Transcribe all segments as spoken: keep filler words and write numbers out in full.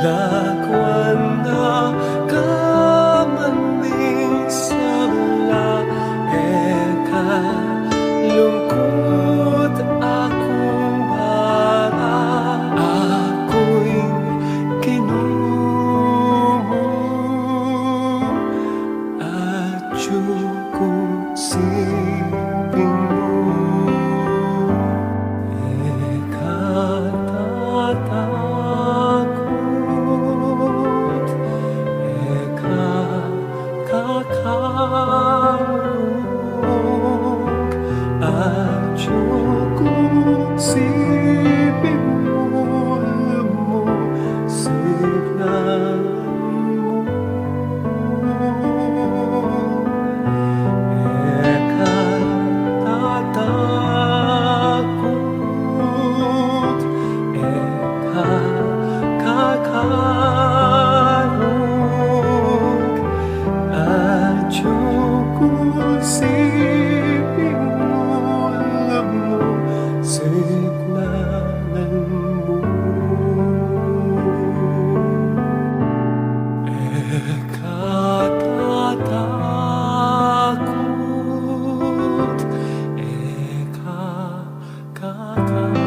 Dakwan na ka man ning sala, e ka lungkut, aku ing bala, aku ing Ginu mu, atyu ku king siping mu. E ka tatakut, e ka kakarung, atyu ku king siping mu, lumusignan mu. E ka tatakut, e ka kakarung, atyu ku king siping mu, lumusignan mu. E ka tatakut, e ka kakarung.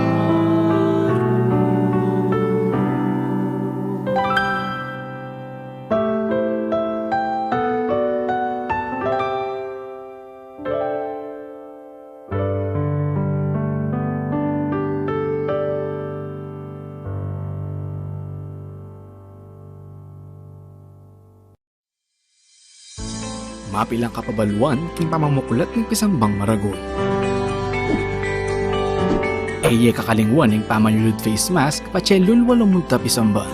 Mapilan kapabaluan king pamamuklat ning pisambang maragul. E ye kakalingwan ing pamanyulud face mask patse lulwa lumunta pisamban.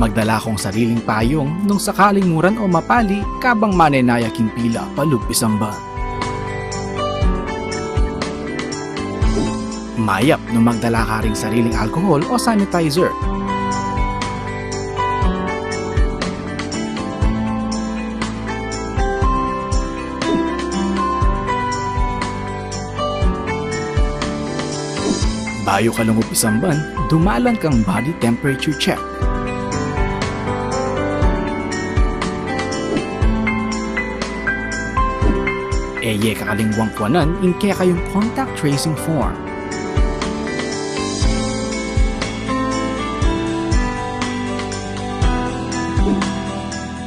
Magdala kang sariling payung nung sakaling muran o mapali kabang manenaya king pila palub pisamban. Mayap nung magdala ka ring sariling alcohol o sanitizer. Bayu ka lungub pisamban, dumalan kang body temperature check. E ye kakalingwan kuanan ing kekayung contact tracing form.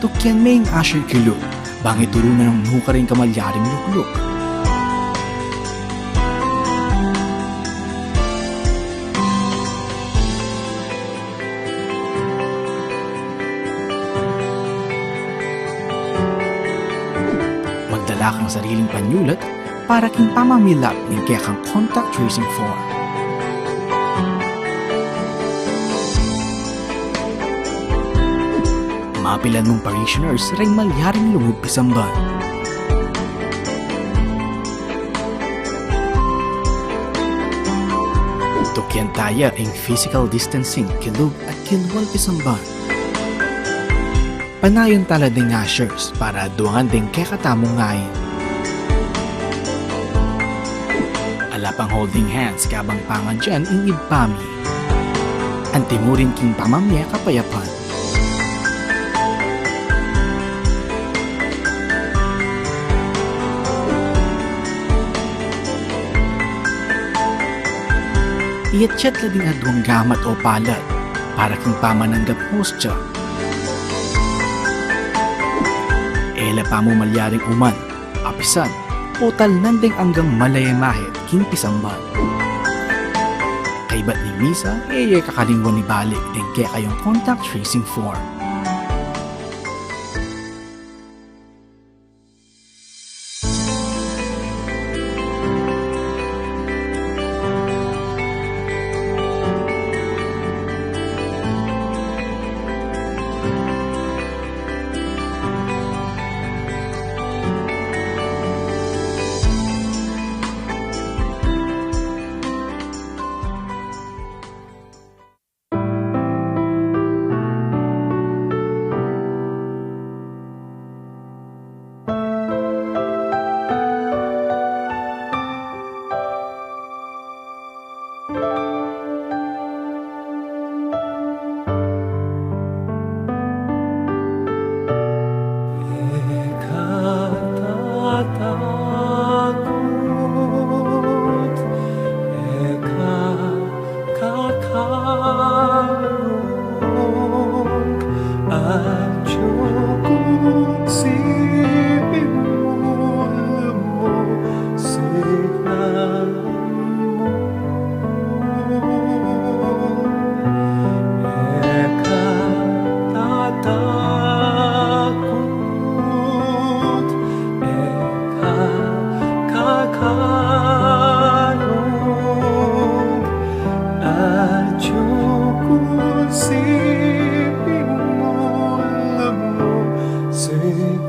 Tukian me ing usher kilub, bang ituru na nung nukarin ka malyaring lukluk. Magdala kang sariling panyulat para king pamamilap ning kekang contact tracing form. Mapilan mung parishioners reng malyaring lungub pisamban. Tukian taya ing physical distancing kilub at kilwal pisamban. Panayan tala ding ushers para aduangan ding kekatamung ngain. Ala pang holding hands kabang pangadyan ing Ibpa mi. Anti mu rin king pamamie kapayapan. Iyatsyat la ding aduang gamat o palad para king pamananggap hostya. E la pamu malyaring uman, apisan, o talnan deng anggang malayamahit king pisamban. Kaybat ning misa, e ye kakalingwan ibalik deng kekayung contact tracing form.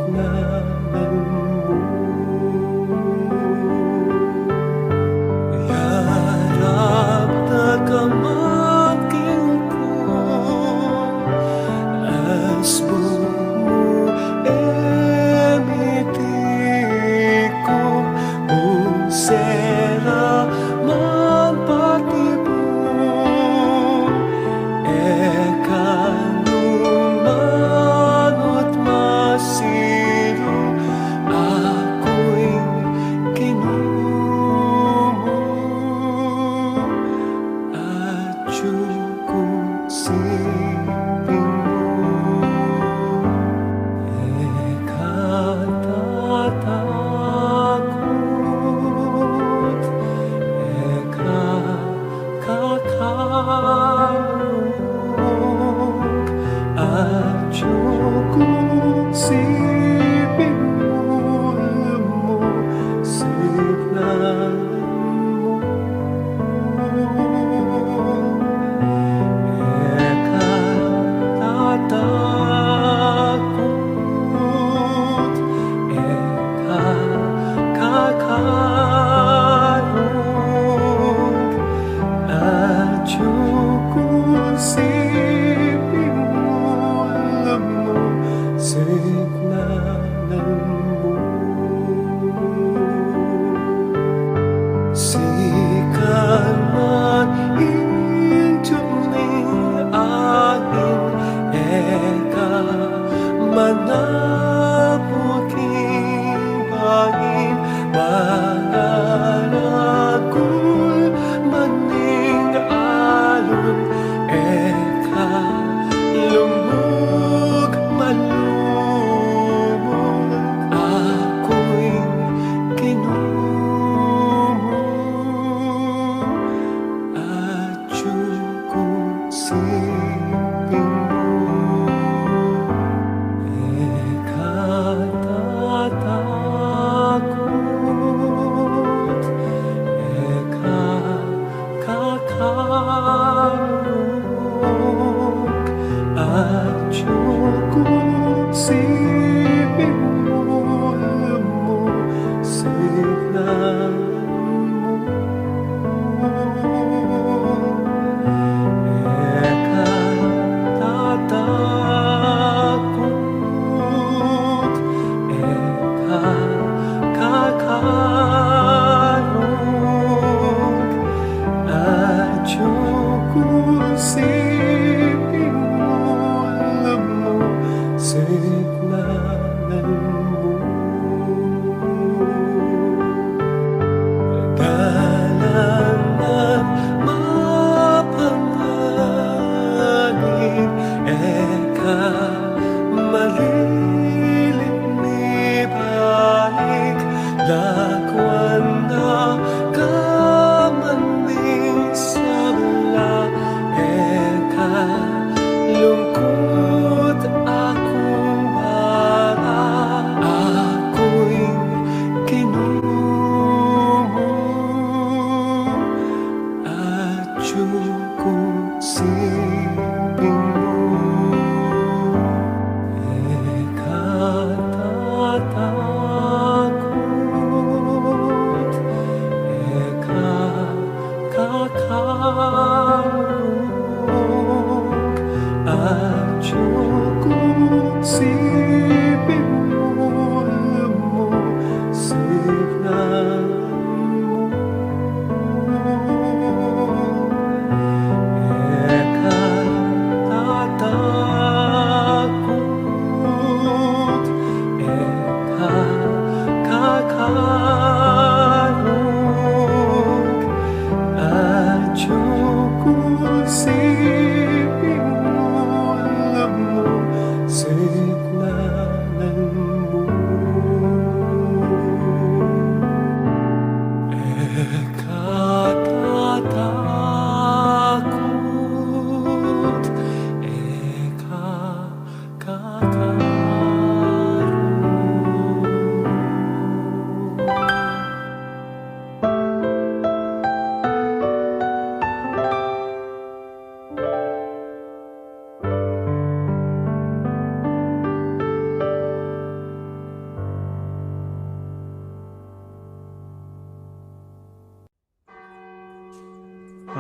Naman mu, yarap na ka man king ku, asbun mu e mitikum, unsera man patibun, e ka nu manut masiru.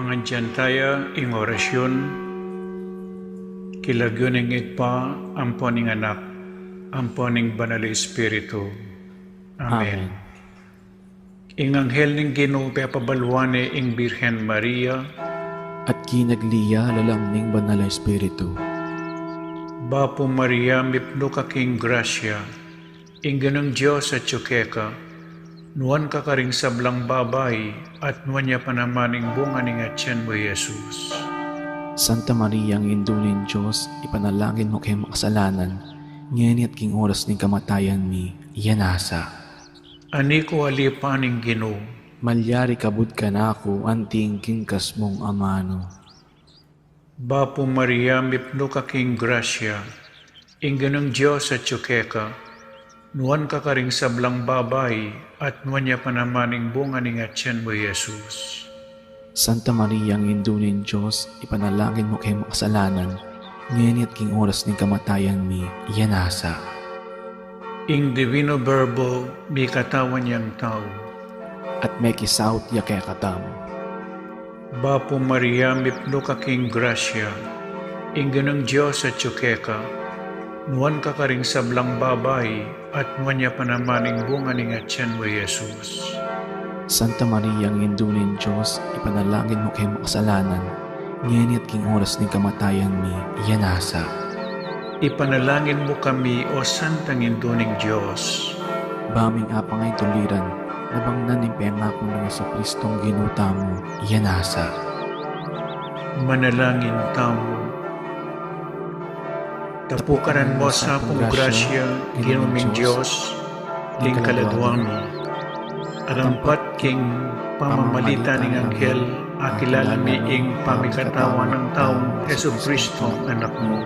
Nganyan taya ing orasyun, king lagyu ning Ibpa, ampo ning Anak, ampo ning Banal a Espiritu. Amen. Amen. Ing anghel ning Ginu pepabaluan ne ing Birhen Maria. At kinagli ya lalam ning Banal a Espiritu. Bapu Maria, mipnu ka king grasya, ing Ginung Dios atyu keka, nuan ka karing sablang babai, at nuan ya pa naman ing bunga ning atyan mu, Jesus. Santa Maria, Indu ning Dios, ipanalangin mu keng makasalanan, ngeni at king oras ning kamatayan mi. Amen. Anti ku alipan ing Ginu. Malyari kabud kanaku anting king kas mung amanu. Bapu Maria, mipnu ka king grasya, ing Ginung Dios atyu keka, nuan ka karing sablang babai, at nuan ya pa naman ing bunga ning atyan mu, Jesus. Santa Maria, Indu ning Dios, ipanalangin mu keng makasalanan, ngeni at king oras ning kamatayan mi. Amen. Ing Divino Verbo mikatawan yang tau. At mekisaut ya kekatamu. Bapu Maria, mipnu ka king grasya, ing Ginung Dios atyu keka, nuan ka karing sablang babai, at nuan ya pa naman ing bunga ning atyan mu, Jesus. Santa Maria, Indu ning Dios, ipanalangin mu keng makasalanan, ngeni at king oras ning kamatayan mi. Amen. Ipanalangin mu kami, O Santang Indu ning Dios. Bang apang a ing tuliran, nabangnan ning pengaku nang Jesucristong Ginu tamu. Amen. Manalangin tamu. Tapukaran mu sa pung grasya, Ginu ming Dios, ding kaladua mi. Arampat king pamamalit ning anghel, akilala mi ing pamikatawan nang taung Jesucristong Anak mu.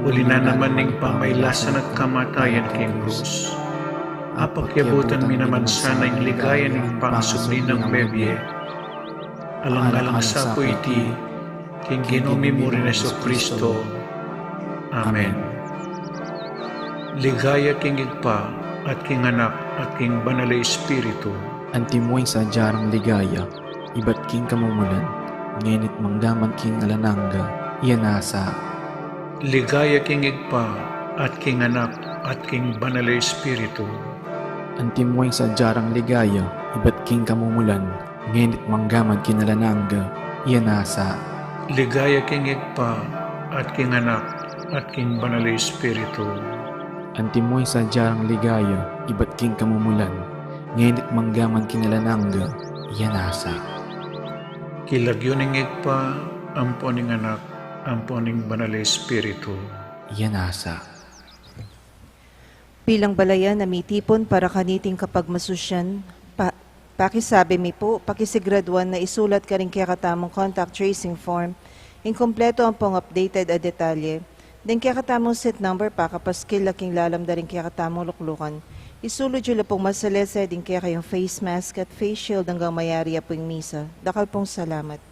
Uli na naman ning pamailasan at kamatayan king krus, apakyabutan mi naman sana ing ligaya ning pangasubli nang mebie. Alang-alang sa pu iti, king Ginu mi mu ring Jesucristo. Amen. Ligaya king Ibpa, at king Anak, at king Banal a Espiritu. Antimo ing sadya rang ligaya, ibat king kamumulan, ngeni't manggaman king alang angga. Amen. Ligaya king Ibpa, at king Anak, at king Banal a Espiritu. Antimo ing sadya rang ligaya, ibat king kamumulan, ngeni't manggaman king alang angga. Amen. Ligaya king Ibpa, at king Anak, at king Banal a Espiritu. Antimo ing sadya rang ligaya, ibat king kamumulan, ngeni't manggaman king alang angga. Amen. King lagyu ning Ibpa, ampo ning Anak, ampo ning Banal a Espiritu. Amen. Bilang balayan a mitipun para kaniting kapagmasusyan, pa-, pakisabi mi pu, pakisigraduan na isulat karing kekatamung contact tracing form ing kumpletu ampong updated a detalye ding kekatamung seat number, pakapaskil la king lalam da ring kekatamung luklukan. Isulud yu la pung masalese ding kekayung face mask at face shield anggang mayari ya pu ing misa. Dakal pung salamat.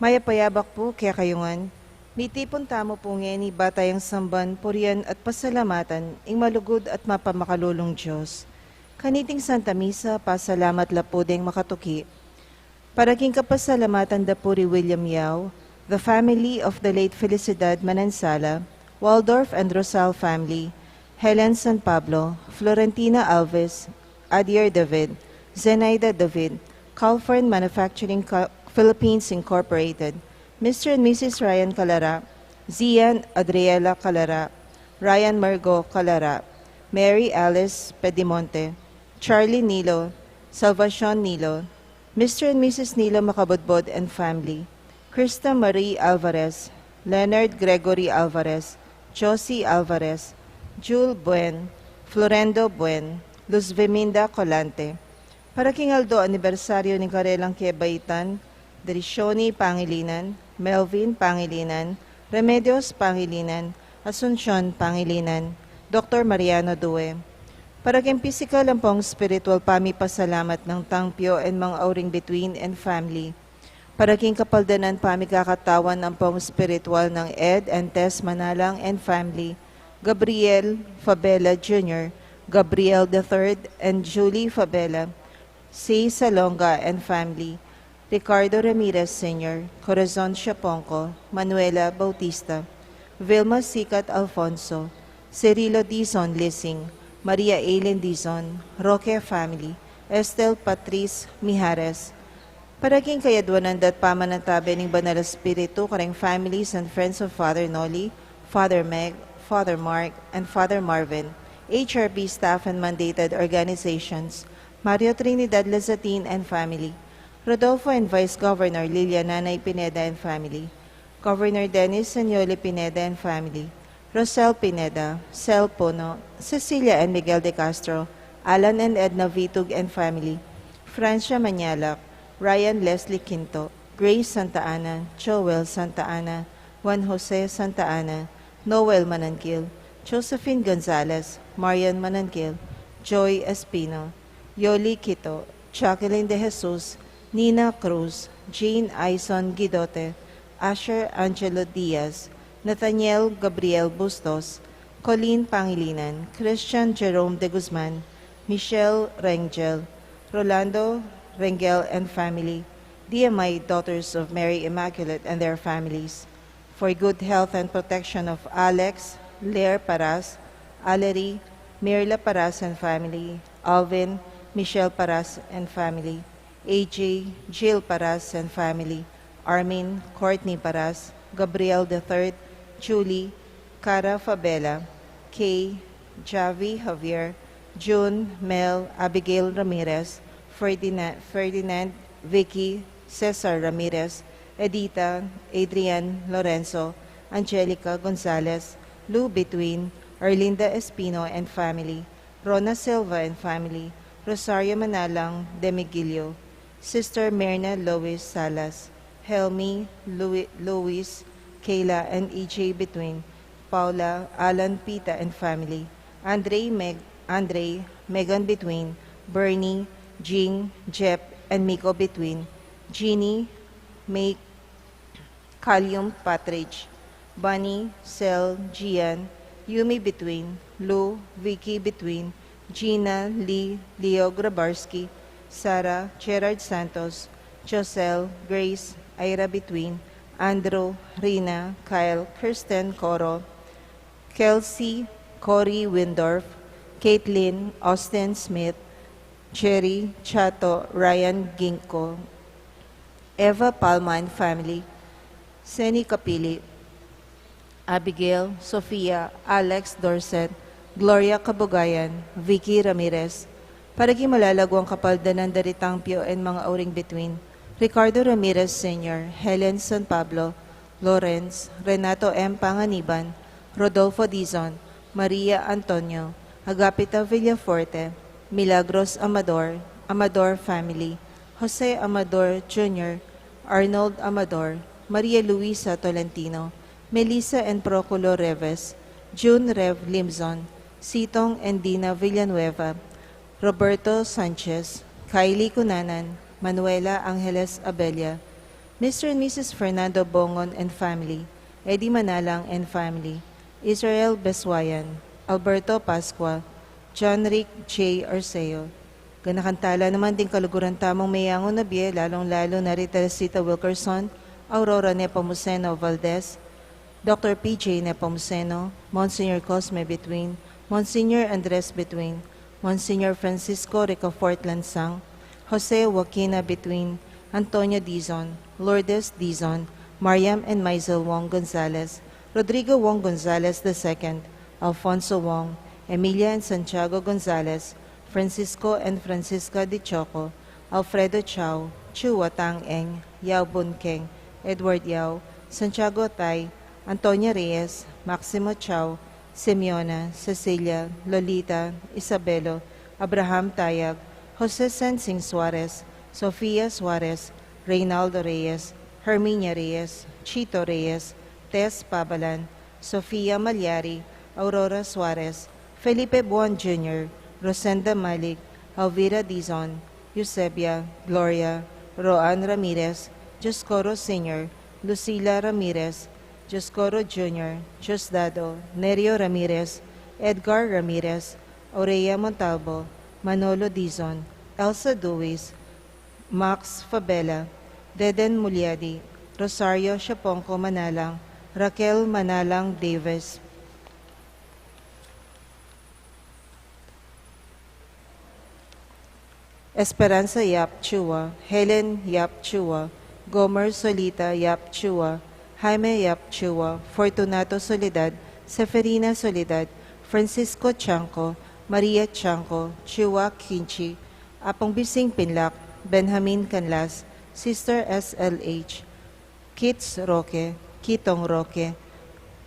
Mayap a yabak pu kekayu ngan. Mitipun tamu pu ngeni ba tayang samban, purian at pasalamatan ing malugud at mapamakalulung Dios. Kaniting Santa Misa, pasalamat la pu deng makatuki. Para king kapasalamatan da pu ri William Yao, the family of the late Felicidad Manansala, Waldorf and Rosal family, Helen San Pablo, Florentina Alves, Adier David, Zenaida David, Calfern Manufacturing Co-, Philippines Incorporated, Mister and Missus Ryan Calara, Zian Adriela Calara, Ryan Margo Calara, Mary Alice Pedimonte, Charlie Nilo, Salvacion Nilo, Mister and Missus Nilo Macabodbod and family, Krista Marie Alvarez, Leonard Gregory Alvarez, Josie Alvarez, Jule Buen, Florendo Buen, Luz Veminda Colante. Para king aldo anibersaryo ning karelang kebaitan, Derisioni Pangilinan, Melvin Pangilinan, Remedios Pangilinan, Asuncion Pangilinan, Doktor Mariano Due. Para king pisikal ampong espiritual pamipasalamat nang Tang Pio and Mang Auring Bituin and family. Para king kapaldanan pamikakatawan ampong espiritual nang Ed and Tess Manalang and family, Gabriel Fabela Junior, Gabriel the third and Julie Fabela, C. Salonga and family, Ricardo Ramirez Senior, Corazon Siaponco, Manuela Bautista, Vilma Sicat Alfonso, Cirilo Dizon Lising, Maria Aileen Dizon, Roque family, Estel Patrice Mijares, para king kayadwanan da at pamanantabe ning Banal Espiritu, kareng families and friends of Father Noli, Father Meg, Father Mark, and Father Marvin, H R B staff and mandated organizations, Mario Trinidad Lazatin and family, Rodolfo and Vice Governor Lilia Nanay Pineda and family, Governor Dennis and Yoli Pineda and family, Rosel Pineda, Sel Puno, Cecilia and Miguel de Castro, Alan and Edna Vitug and family, Francia Mañalac, Ryan Leslie Quinto, Grace Santa Ana, Joel Santa Ana, Juan Jose Santa Ana, Noel Mananquil, Josephine Gonzalez, Marian Mananquil, Joy Espino, Yoli Quito, Jacqueline De Jesus, Nina Cruz, Jean Aison Guidote, Asher Angelo Diaz, Nathaniel Gabriel Bustos, Colleen Pangilinan, Christian Jerome De Guzman, Michelle Rengel, Rolando Rengel and family, D M I Daughters of Mary Immaculate and their families, for good health and protection of Alex, Lair Paras, Valerie, Mirla Paras and family, Alvin, Michelle Paras and family, A J, Jill Paras and family, Armin, Courtney Paras, Gabriel the third, Julie, Cara Fabela, Kay, Javi Javier, June, Mel, Abigail Ramirez, Ferdinand, Ferdinand, Vicky, Cesar Ramirez, Edita, Adrian, Lorenzo, Angelica Gonzalez, Lou Between, Arlinda Espino and family, Rona Silva and family, Rosario Manalang Demigilio, Sister Mirna Lois Salas, Helmi, Louis, Louis, Kayla and E J Between, Paula, Alan, Pita and family, Andre, Meg, Andre, Megan Between, Bernie, Jing, Jep and Miko Between, Jeannie, May, Calium Patridge, Bunny, Sel, Gian, Yumi Between, Lou, Vicky Between, Gina, Lee, Leo Grabarski, Sarah, Gerard Santos, Josel, Grace, Ira Between, Andrew, Rina, Kyle, Kristen, Coro, Kelsey, Cory Windorf, Caitlin, Austin Smith, Jerry, Chato, Ryan Ginkgo, Eva Palma and family, Seni Kapili, Abigail, Sofia, Alex Dorset, Gloria Kabugayan, Vicky Ramirez, para king malalaguang kapaldanan da ritang pio and mga auring Between, Ricardo Ramirez Senior, Helen San Pablo, Lawrence, Renato M. Panganiban, Rodolfo Dizon, Maria Antonio, Agapita Villafuerte, Milagros Amador, Amador family, Jose Amador Junior, Arnold Amador, Maria Luisa Tolentino, Melissa and Proculo Reves, June Rev Limzon, Sitong and Dina Villanueva, Roberto Sanchez, Kylie Cunanan, Manuela Angeles Abella, Mister and Missus Fernando Bongon and family, Eddie Manalang and family, Israel Beswayan, Alberto Pascua, John Rick J. Arceo. Ganakan tala naman ding kaluguran tamung meyangu na bie, lalung-lalu na ri Teresita Wilkerson, Aurora Nepomuceno Valdez, Doctor P J Nepomuceno, Monsignor Cosme Between, Monsignor Andres Between, Monsignor Francisco Ricafort Lansang, Jose Joaquina Between, Antonio Dizon, Lourdes Dizon, Mariam and Maisel Wong Gonzalez, Rodrigo Wong Gonzalez the second, Alfonso Wong, Emilia and Santiago Gonzalez, Francisco and Francisca de Choco, Alfredo Chao, Chua Tang Eng, Yao Bun Keng, Edward Yao, Santiago Tay, Antonia Reyes, Maximo Chao, Simeona, Cecilia, Lolita, Isabelo, Abraham Tayag, Jose Sensing Suarez, Sofia Suarez, Reynaldo Reyes, Herminia Reyes, Chito Reyes, Tess Pabalan, Sofia Malyari, Aurora Suarez, Felipe Buan Junior, Rosenda Malig, Elvira Dizon, Eusebia, Gloria, Roan Ramirez, Dioscoro Senior, Lucila Ramirez, Dioscoro Junior, Diosdado, Nerio Ramirez, Edgar Ramirez, Aurea Montalvo, Manolo Dizon, Elsa Duis, Max Fabela, Deden Muliadi, Rosario Siaponco Manalang, Raquel Manalang Davis, Esperanza Yap Chua, Helen Yap Chua, Gomer Solita Yap Chua, Jaime Yap Chua, Fortunato Soledad, Seferina Soledad, Francisco Chanco, Maria Chanco, Chua Quinchi, Apung Bising Pinlac, Benjamin Canlas, Sister S L H, Kits Roque, Kitong Roque,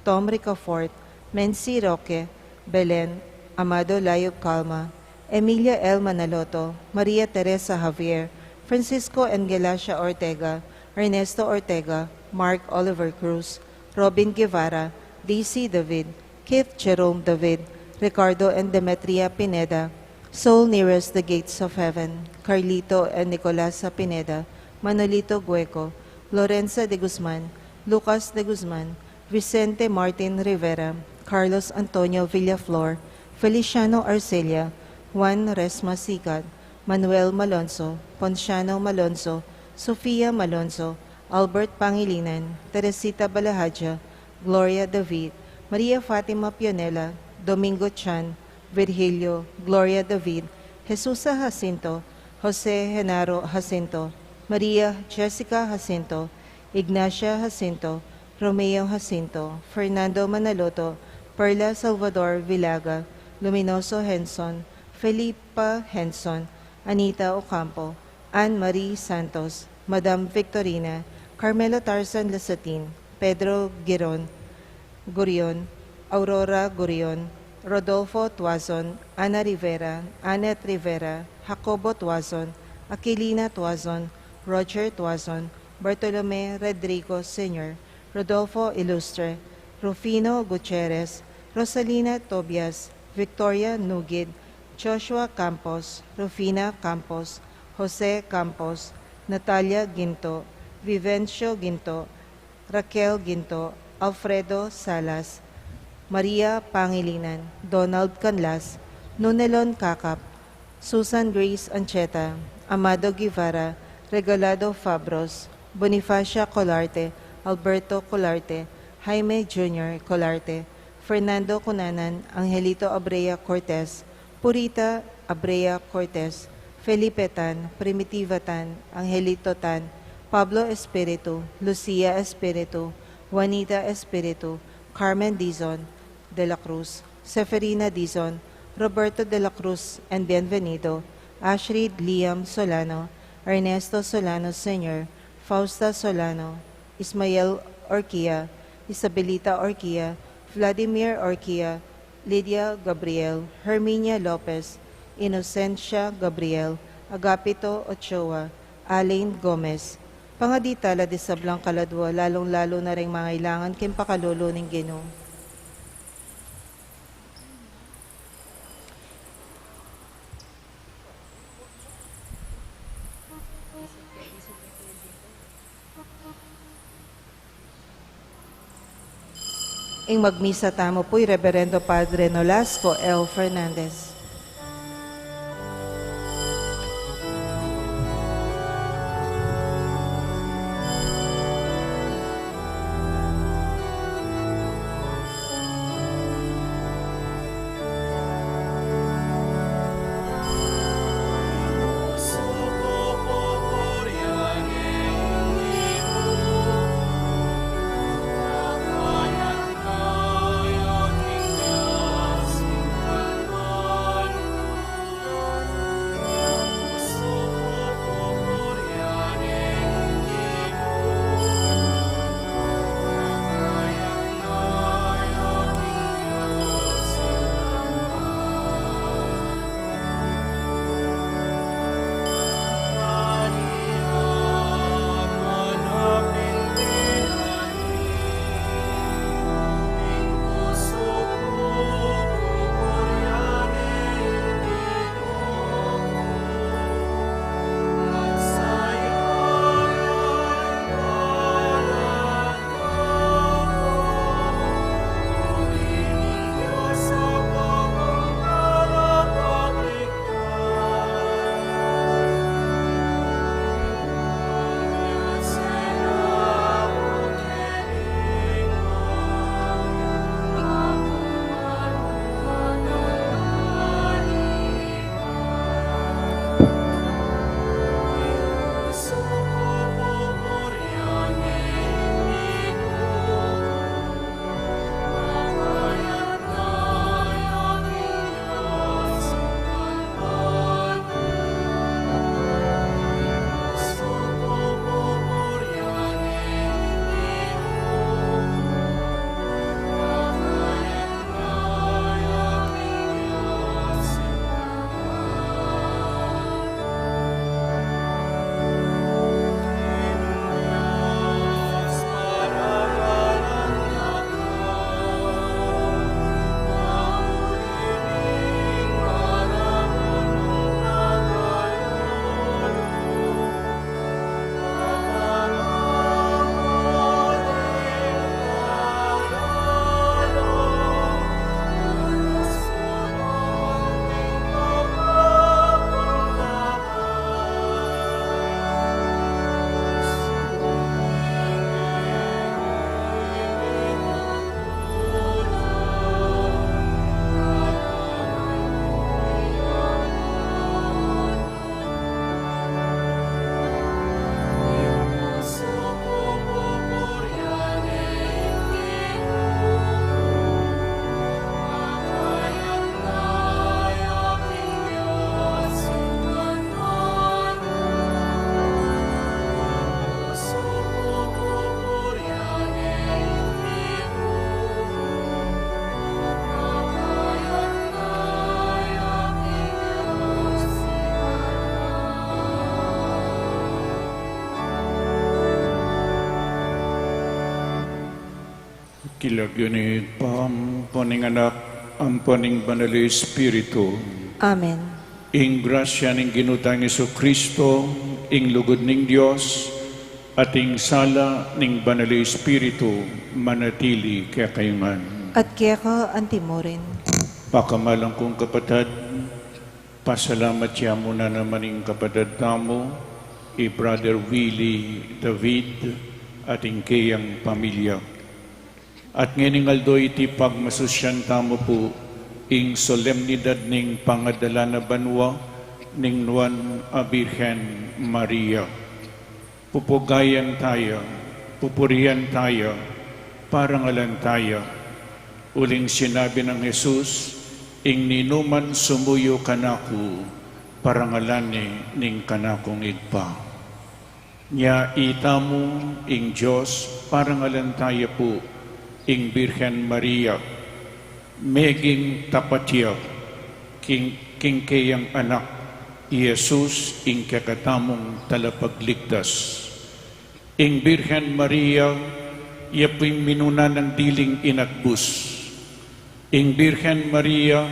Tom Ricafort, Mency Roque, Belen, Amado Layog Calma, Emilia L Manaloto, Maria Teresa Javier, Francisco and Gelacia Ortega, Ernesto Ortega, Mark Oliver Cruz, Robin Guevara, D C David, Keith Jerome David, Ricardo and Demetria Pineda, Soul Nearest the Gates of Heaven, Carlito and Nicolasa Pineda, Manolito Gueco, Lorenza de Guzman, Lucas de Guzman, Vicente Martin Rivera, Carlos Antonio Villaflor, Feliciano Arcella, Juan Resma Sigat, Manuel Malonzo, Ponciano Malonzo, Sofia Malonzo, Albert Pangilinan, Teresita Balahaja, Gloria David, Maria Fatima Pionela, Domingo Chan, Virgilio, Gloria David, Jesusa Jacinto, Jose Genaro Jacinto, Maria Jessica Jacinto, Ignacia Jacinto, Romeo Jacinto, Fernando Manaloto, Perla Salvador Vilaga, Luminoso Henson, Felipa Henson, Anita Ocampo, Anne Marie Santos, Madam Victorina, Carmelo Tarzan Lasatin, Pedro Giron, Gurion, Aurora Gurion, Rodolfo Tuazon, Ana Rivera, Annette Rivera, Jacobo Tuazon, Aquilina Tuazon, Roger Tuazon, Bartolome Rodrigo Senior, Rodolfo Ilustre, Rufino Gutierrez, Rosalina Tobias, Victoria Nugid, Joshua Campos, Rufina Campos, Jose Campos, Natalia Ginto, Vivencio Ginto, Raquel Ginto, Alfredo Salas, Maria Pangilinan, Donald Canlas, Nunelon Cacap, Susan Grace Ancheta, Amado Guevara, Regalado Fabros, Bonifacia Colarte, Alberto Colarte, Jaime Junior Colarte, Fernando Cunanan, Angelito Abrea Cortez, Purita Abrea Cortez, Felipe Tan, Primitiva Tan, Angelito Tan, Pablo Espiritu, Lucia Espiritu, Juanita Espiritu, Carmen Dizon de la Cruz, Seferina Dizon, Roberto de la Cruz and Bienvenido, Ashrid Liam Solano, Ernesto Solano Senior, Fausta Solano, Ismael Orquia, Isabelita Orquia, Vladimir Orquia, Lydia Gabriel, Herminia Lopez, Inocencia Gabriel, Agapito Ochoa, Alain Gomez. Pangadi tala di sablang kaladua, lalung-lalu na ring mangailangan king pakalulu ning Ginu. Ing magmisa tamu pu i Reverendo Padre Nolasco L Fernandez. King lagyu ning Ibpa, ampo ning Anak, ampo ning Banal a Espiritu. Amen. Ing grasya ning Ginu tang Jesucristo, ing lugud ning Dios, at ing sala ning Banal a Espiritu, manatili kekayu ngan. At keka antimurin. Pakamalan kung kapatad, pasalamat ya mu na naman ing kapatad tamu, i Brother Willie David, at ing keyang pamilya. At ngening aldo iti pagmasusyan tamu pu ing solemnidad ning pangadala na banua ning Nuan a Birhen Maria. Pupugayan taya, pupurian taya, parangalan taya. Uling sinabi nang Jesus, ing ninuman sumuyu kanaku, parangalan ne ning kanakung Ibpa. Nya itamu ing Dios, parangalan taya pu ing Birhen Maria, meging tapat ya king, king keyang anak, i Jesus, ing kekatamung talapagligtas. Ing Birhen Maria, ya pu ing minuna nang diling inagbus. Ing Birhen Maria,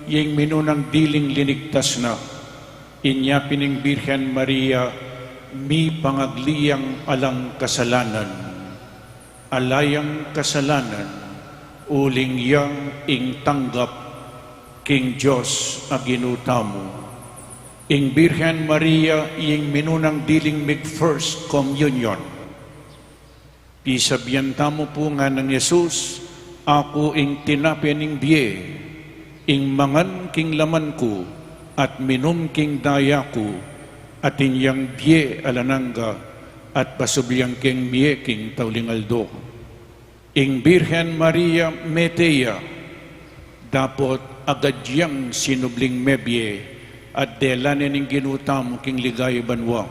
ya ing minunang diling linigtas na. Inya pin ing Birhen Maria, mipangagli yang alang kasalanan. Ala yang kasalanan, uling ya ing tanggap king Dios a Ginu tamu. Ing Birhen Maria, ya ing minunang diling mig First Communion. Pisabian tamu pu ngan nang Jesus, aku ing tinape ning bie, ing mangan king laman ku, at minum king daya ku, atin yang bie alang angga, at pasublian keng mie king tauling aldo. Ing Birhen Maria mete ya, dapot agad yang sinubling mebie, at dela ne ning Ginu tamu king ligaya banua.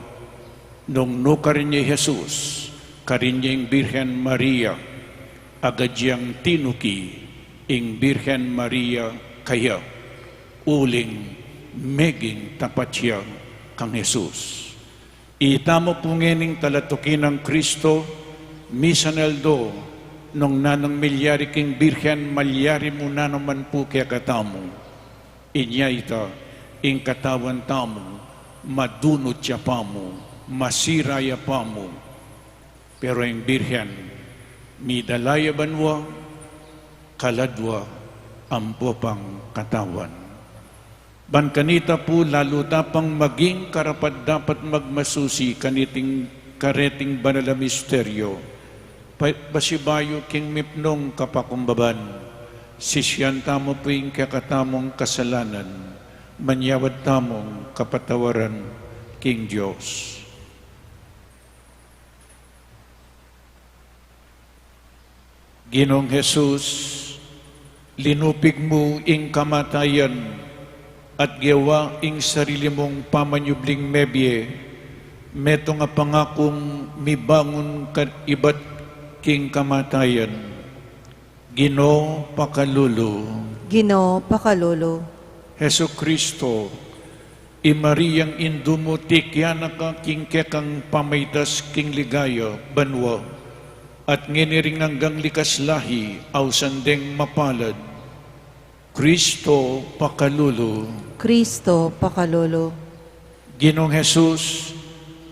Nung nukarin ya i Jesus, karin ya ing Birhen Maria, agad yang tinuki ing Birhen Maria kaya, uling meging tapat ya kang Jesus. Itamu pu ngening talatuki nang Kristo, misan aldo, nung nanung milyari king Birhen, malyari mu na naman pu kekatamu. Inya ita, ing katawan tamu, madunut ya pamu, masira ya pamu. Pero ing Birhen, midala ya banua, kaladua, ampo pang katawan. Ban kanita pu, lalu ta pang maging karapat-dapat magmasusi kaniting kareting banal a misteryo, pa-, pasibayu king mipnung kapakumbaban, sisian tamu pu ing kekatamung kasalanan, manyawad tamung kapatawaran king Dios. Ginung Jesus, linupig mu ing kamatayan at gewa ing sarili mung pamanyubling mebie, metung a pangakung mibangun ka ibat king kamatayan. Ginu, pakalulu. Ginu, pakalulu. Jesucristo, i Mariang indu mu, tikyan na ka king kekang pamaitas king ligaya banua, at ngeni ring anggang likas lahi, ausan deng mapalad. Cristo, pakalulu. Cristo, pakalulu. Ginung Jesus,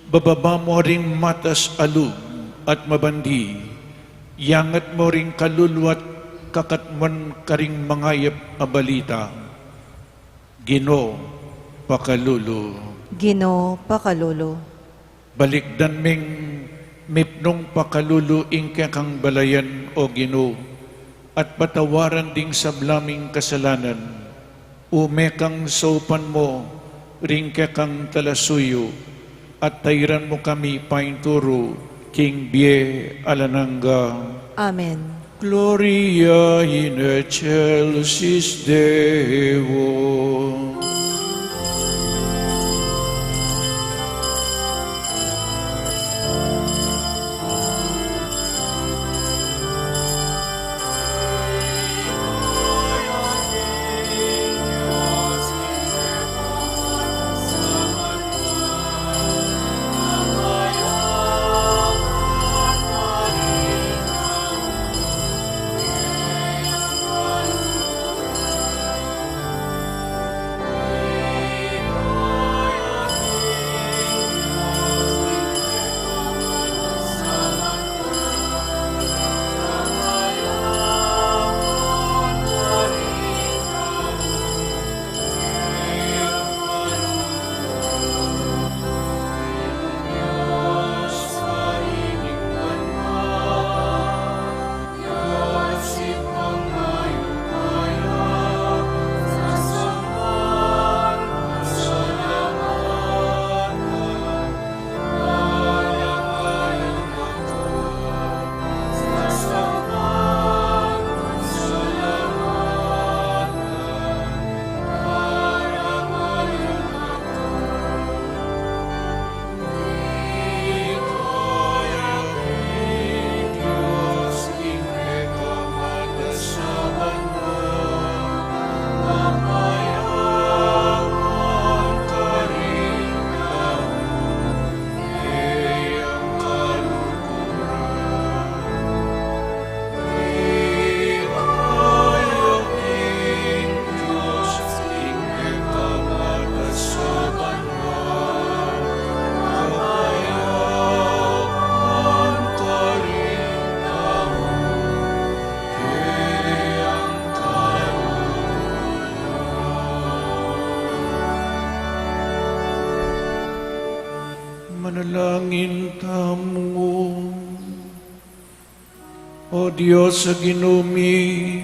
bababa mu ring matas a lub at mabandi, yangat mu ring kalulu at kakatmuan karing mangayap a balita. Ginu, pakalulu. Ginu, pakalulu. Balikdan ming mipnung pakalulu ing kekang balayan, O Ginu, at patawaran ding sabla ming kasalanan. Ume kang saupan mu ring kekang talasuyu, at tairan mu kami painturu king bie alang angga. Amen. Gloria in excelsis Deo. Langin tamu. O Dios a Ginu mi,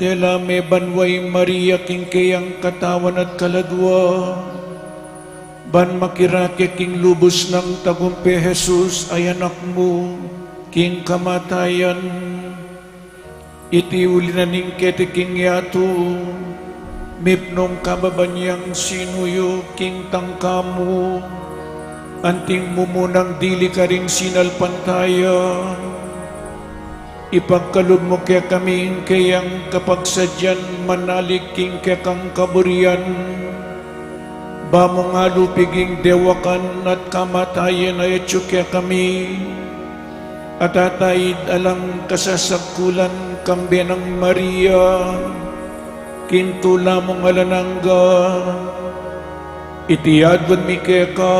dela me banua ing Maria king keyang katawan at kaladua, ban makirake king lubus nang tagumpe Jesus a Anak mu king kamatayan. Iti uli na ning keti king yatu, mipnung kababan yang sinuyu king tangka mu, anting mumunang dili karing sinalpantaya. Ipagkalub mu kekami ing keyang kapagsadyan manalig king kekang kaburian, ba mung alupig ing dewakan at kamatayan a atyu kekami, at ataid alang kasasagkulan kambe nang Maria, king tula mung alang angga. Iti adwan mi keka,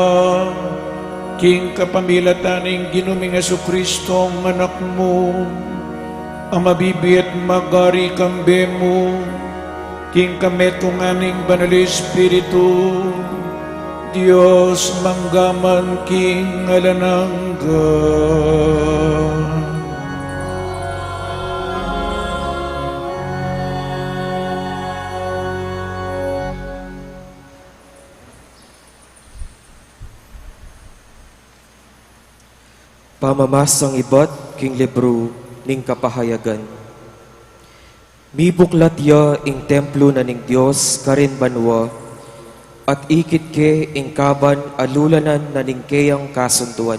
king kapamilatan ning Ginu ming Jesucristo, Anak mu, a mabibie at magari kambe mu, king kametungan ning Banal Espiritu, Dios mangga man king alang angga. Pamamasang ibat king libru ning Kapahayagan. Mibuklat ya ing templu na ning Dios karin banua, at ikit ke ing kaban a lulanan na ning keyang kasunduan.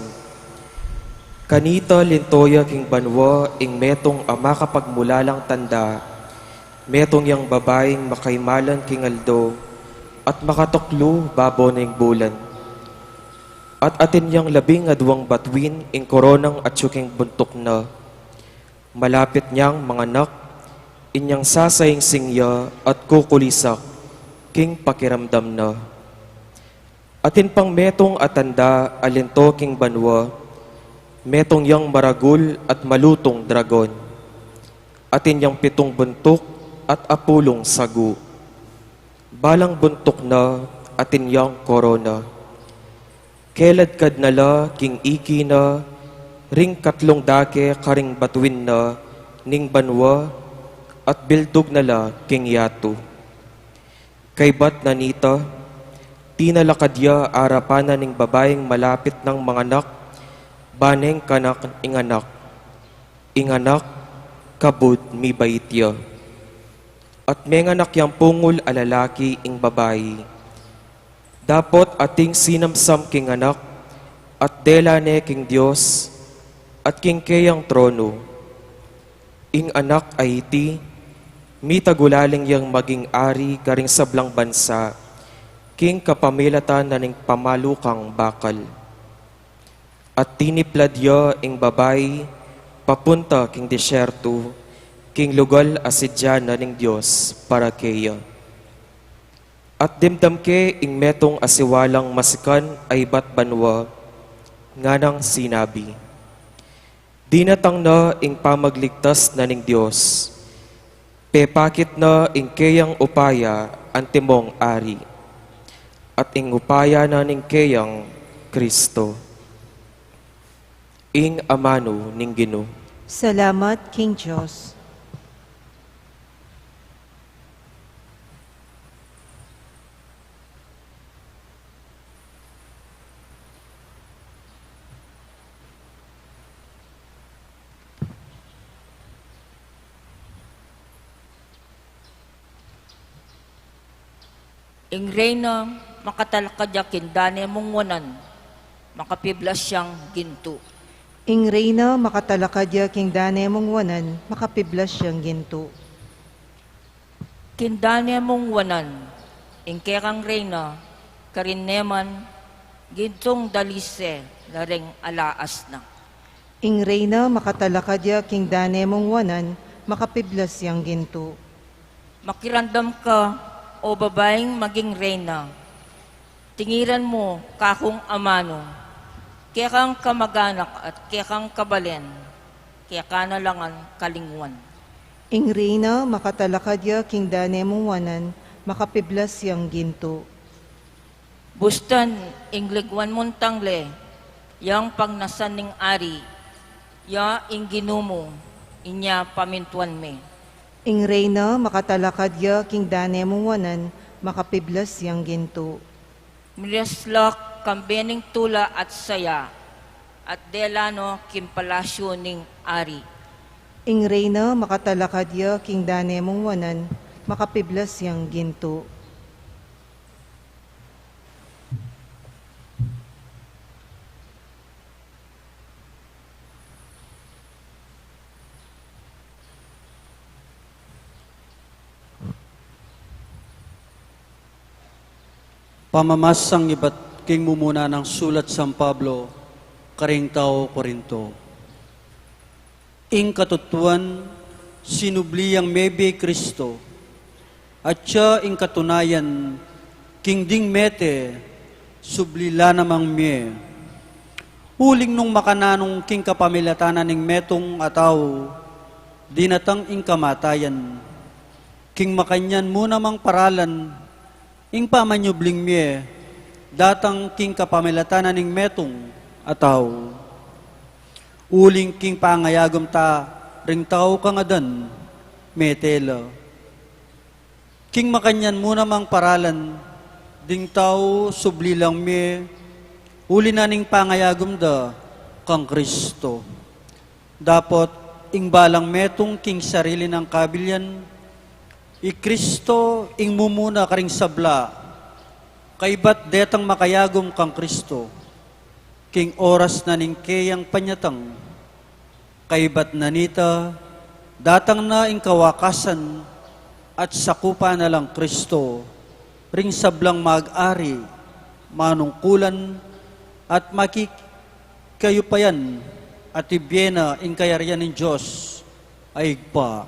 Kanita linto ya king banua ing metung a makapagmulalang tanda, metung yang babaing makaimalan king aldo, at makatuklu babo ning bulan. At atin yang labing aduang batuin ing koronang atyu king buntuk na. Malapit nang manganak, inyang sasaingsing ya at kukulisak king pakiramdam na. Atin pang metung a tanda a linto king banua, metung yang maragul at malutung dragon. Atin yang pitung buntuk at apulung sagu. Balang buntuk na atin yang korona. Keladkad na la king iki na ring katlung dake karing batuin na ning banua, at bildug na la king yatu. Kaybat na nita, tinalakad ya arapan na ning babaing malapit nang manganak, ba neng kanak ing anak. Ing anak, kabud mibait ya. At menganak yang pungul a lalaki ing babai. Dapot ating sinamsam king anak, at dela ne king Dios, at king keyang tronu. Ing anak a iti, mitagulaling yang maging ari karing sablang bansa, king kapamilatan na ning pamalukang bakal. At tiniplad ya ing babai papunta king disyertu, king lugal a sidya na ning Dios para keya. At dimdam ke ing metung a siwalang masikan a ibat banua, nganang sinabi, Dinatang na ing pamagligtas na ning Dios. Pepakit na ing keyang upaya antimong ari, at ing upaya na ning keyang Kristo. Ing amanu ning Ginu. Salamat king Dios. Ing reyna makatalakad ya king dane mung wanan, makapiblas yang gintu. Ing reyna makatalakad ya king dane mung wanan, makapiblas yang gintu. King dane mung wanan, ing kekang reyna, karin ne man, gintung dalise, la reng alaas na. Ing reyna makatalakad ya king dane mung wanan, makapiblas yang gintu. Makiramdam ka, o babaing maging reyna. Tingiran mu kakung amanu, kekang kamaganak at kekang kabalen, keka na la ngan kalingwan. Ing reyna makatalakad ya king dane mung wanan, makapiblas yang gintu. Bustan ing ligwan mung tangle, yang pagnasan ning ari, ya ing Ginu mu, inya pamintuan me. Ing Reyna makatalakad ya king dane mung wanan, makapiblas yang gintu. Miras la kambe ning tula at saya, at dela no king palasyu ning ari. Ing Reyna makatalakad ya king dane mung wanan, makapiblas yang gintu. Pamamasang ibat king mumuna nang sulat San Pablo karing tau Corinto. Ing katutuan, sinubli yang mie i Kristo, atya ing katunayan, king ding mete, subli la namang mie. Uling nung makananung king kapamilatan na ning metung a tau, dinatang ing kamatayan. King makanyan mu namang paralan, ing pamanyubling mie, datang king kapamilatan na ning metung a tau. Uling king pangayagum ta ring tau kang Adan, mete la. King makanyan mu namang paralan, ding tau subli lang mie, uli na ning pangayagum da kang Kristo. Dapot ing balang metung king sarili nang kabilyan, i Kristo ing mumuna karing sabla, kaybat detang makayagum kang Kristo, king oras na ning keyang panyatang. Kaybat na nita, datang na ing kawakasan at sakupan na lang Kristo, ring sablang mag-ari, manungkulan, at makikayupayan, at ibie na ing kayarian ning Dios a Ibpa.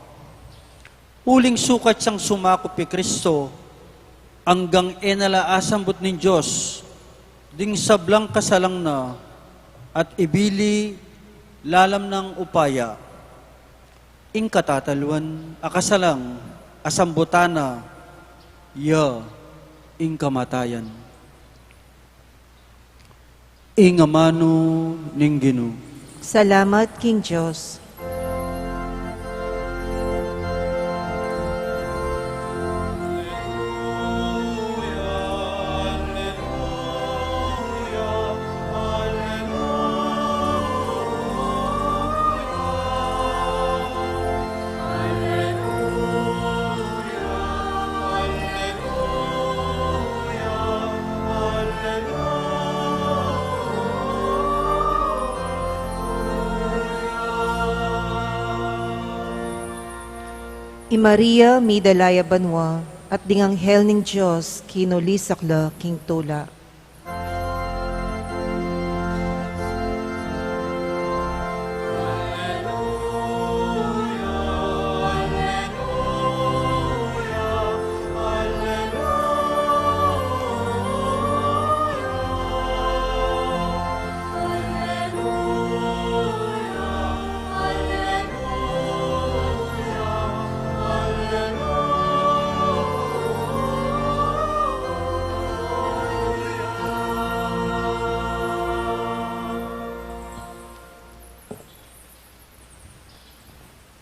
Uling sukat yang sumakup i Kristo, anggang e na la asambut ning Dios ding sablang kasalang na, at ibili lalam nang upaya. Ing katataluan a kasalang asambutan na, ya ing kamatayan. Ing amanu ning Ginu. Salamat king Dios. I Maria, midala ya banua, at ding anghel ning Dios, kinulisak la king tula.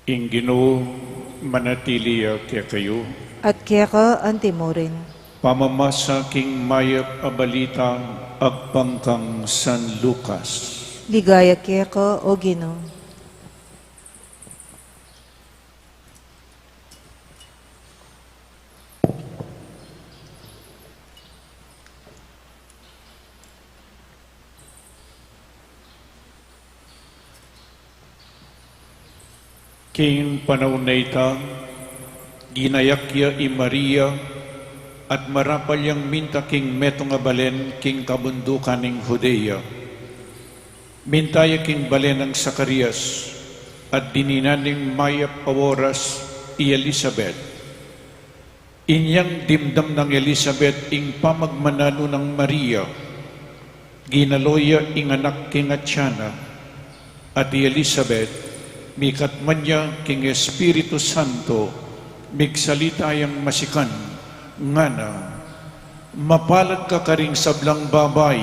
Ing Ginu manatili ya kekayu. At keka antimurin. Pamamasa king mayap a balita agpang kang San Lucas. Ligaya keka, O Ginu. King panaun a ita, ginayak ya i Maria, at marapal yang minta king metung a balen king kabundukan ning Judea. Minta ya king balen nang Zacarias, at dininan ning mayap a oras i Elisabet. Inyang dimdam nang Elisabet ing pamagmananu nang Maria, ginalo ya ing anak king atian na, at i Elisabet, mikatman ya king Espiritu Santo, migsalita yang masikan, ngana, Mapalad ka karing sablang babai,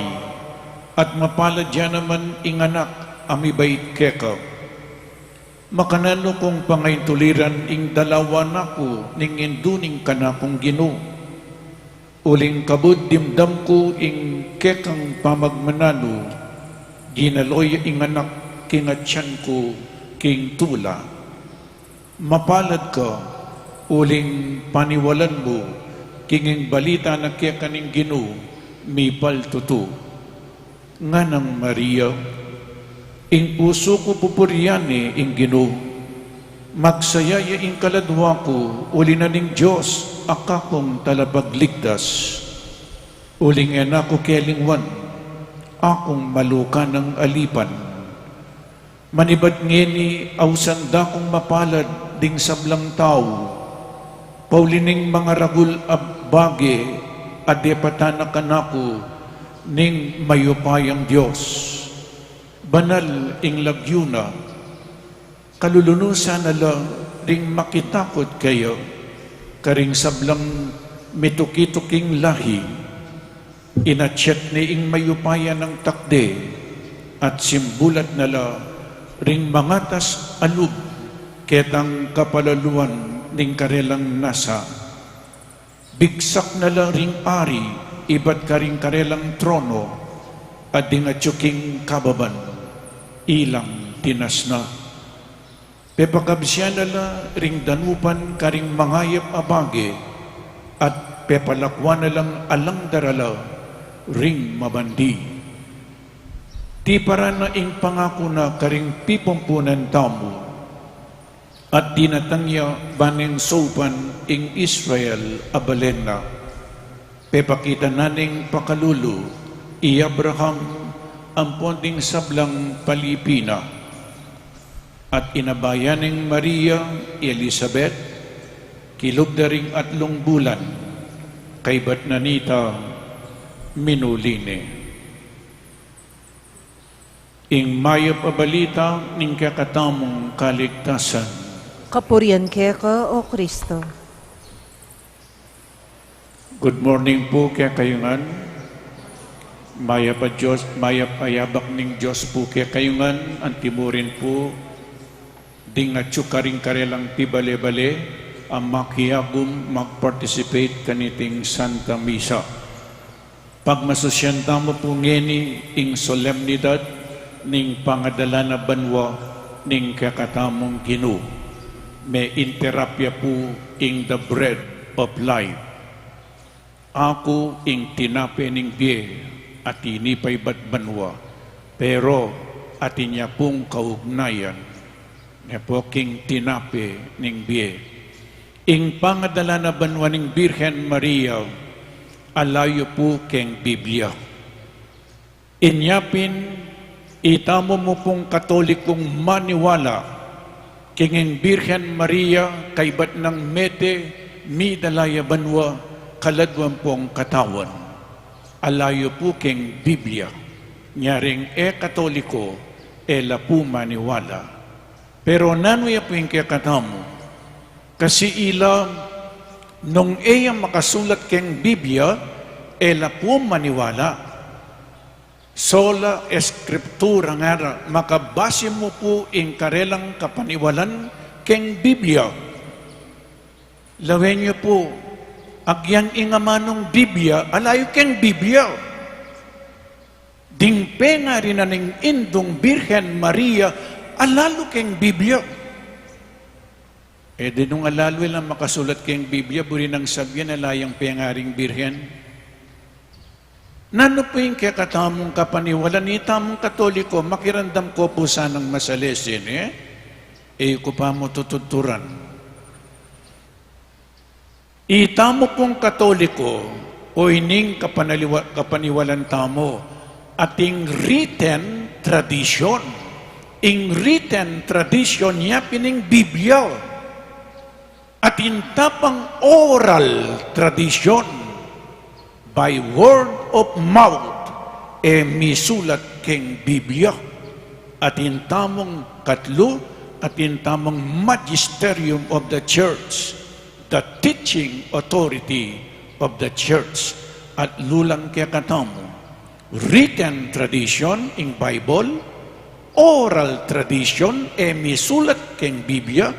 at mapalad ya naman ing anak a mibait keka. Makananu kung pangaintuliran ing dalawa naku ning indu ning kanakung Ginu? Uling kabud dimdam ku ing kekang pamagmananu, ginalo ya ing anak king atian ku king tula. Mapalad ka, uling paniwalan mu king ing balita na keka ning Ginu mipaltutu. Nganang Maria, ing pusu ku pupurian ne ing Ginu, magsaya ya ing kaladwa ku uli na ning Dios a kakung talapagligtas. Uling e na ku kelingwan, akung maluka nang alipan. Manibat ngeni, ausan da kung mapalad ding sablang tau, pauli ning mangaragul a bage a depatan na kanaku ning mayupayang Dios. Banal ing lagyu na, kalulunusan na la ring makitakut kaya karing sablang mituki-tuking lahi. Inatyat ne ing mayupaya nang takde, at simbulat na la ring mangatas a lub ketang kapalaluan ning karelang nasa. Bigsak na la ring ari ibat karing karelang trono, at ding atyu king kababan, ilang tinas na. Pepakabsian na la ring danupan karing mangayap a bage, at pepalakwan na lang alang darala ring mabandi. Tiparan na ing pangaku na karing pipumpunan tamu, at dinatang ya ban ing saupan ing Israel a balen na. Pepakita na ning pakalulu i Abraham ampon ding sablang palipi na. At inabayan neng Maria i Elisabet, kilub da ring atlung bulan, kaybat na nita minuli ne. Ing mayap a balita ning kekatamung kaligtasan. Kapurian keka, O Kristo. Good morning pu kekayu ngan. Mayap a Dios, mayap a yabak ning Dios pu kekayu ngan. Antimurin pu, ding atyu karing karelang pibale-bale a makiagum mag-participate kaniting Santa Misa. Pagmasusian tamu pu ngeni ing solemnidad ning pangadala na banua ning kekatamung Ginu. Me-interrupt ya pu ing the bread of life. Aku ing tinape ning bie a tinipay ibat banua, pero atin ya pung kaugnayan ne pu king tinape ning bie. Ing pangadala na banua ning Birhen Maria, ala yu pu keng Biblia. Inya pin, itamu mu pung Katolikung maniwala king ing Birhen Maria kaybat nang mete midala ya banua kaladwa pung katawan. Ala yu pu keng Biblia. Nya ring e Katoliko, e la pu maniwala. Pero nanu ya pu ing kekatamu? Kasi ila, nung e ya makasulat keng Biblia, e la pu maniwala. Sola Scriptura, ngara, makabase mu pu ing karelang kapaniwalan keng Biblia. Lawen yu pu, agyang ing amanung Biblia, ala yu keng Biblia. Ding pengari na ning Indung Birhen Maria, ala lu keng Biblia. E di nung ala lu, e lang makasulat keng Biblia, buri nang sabian ala yang pengaring Birhen. Nanu pu ing kekatamung kapaniwalan? Itamung Katoliko, makiramdam ko pu sanang masalesin, e? E ku pa mu tutudturan. Itamu pung Katoliko, o ining kapanaliwa-, kapaniwalan tamu, ating written tradition. Ing written tradition ya pin ing Biblia. Atin ta pang oral tradition, by word of mouth, e misulat keng Biblia. Atin tamung katlu, atin tamung magisterium of the church, the teaching authority of the church. At lulang kekatamu, written tradition ing Bible, oral tradition e misulat keng Biblia,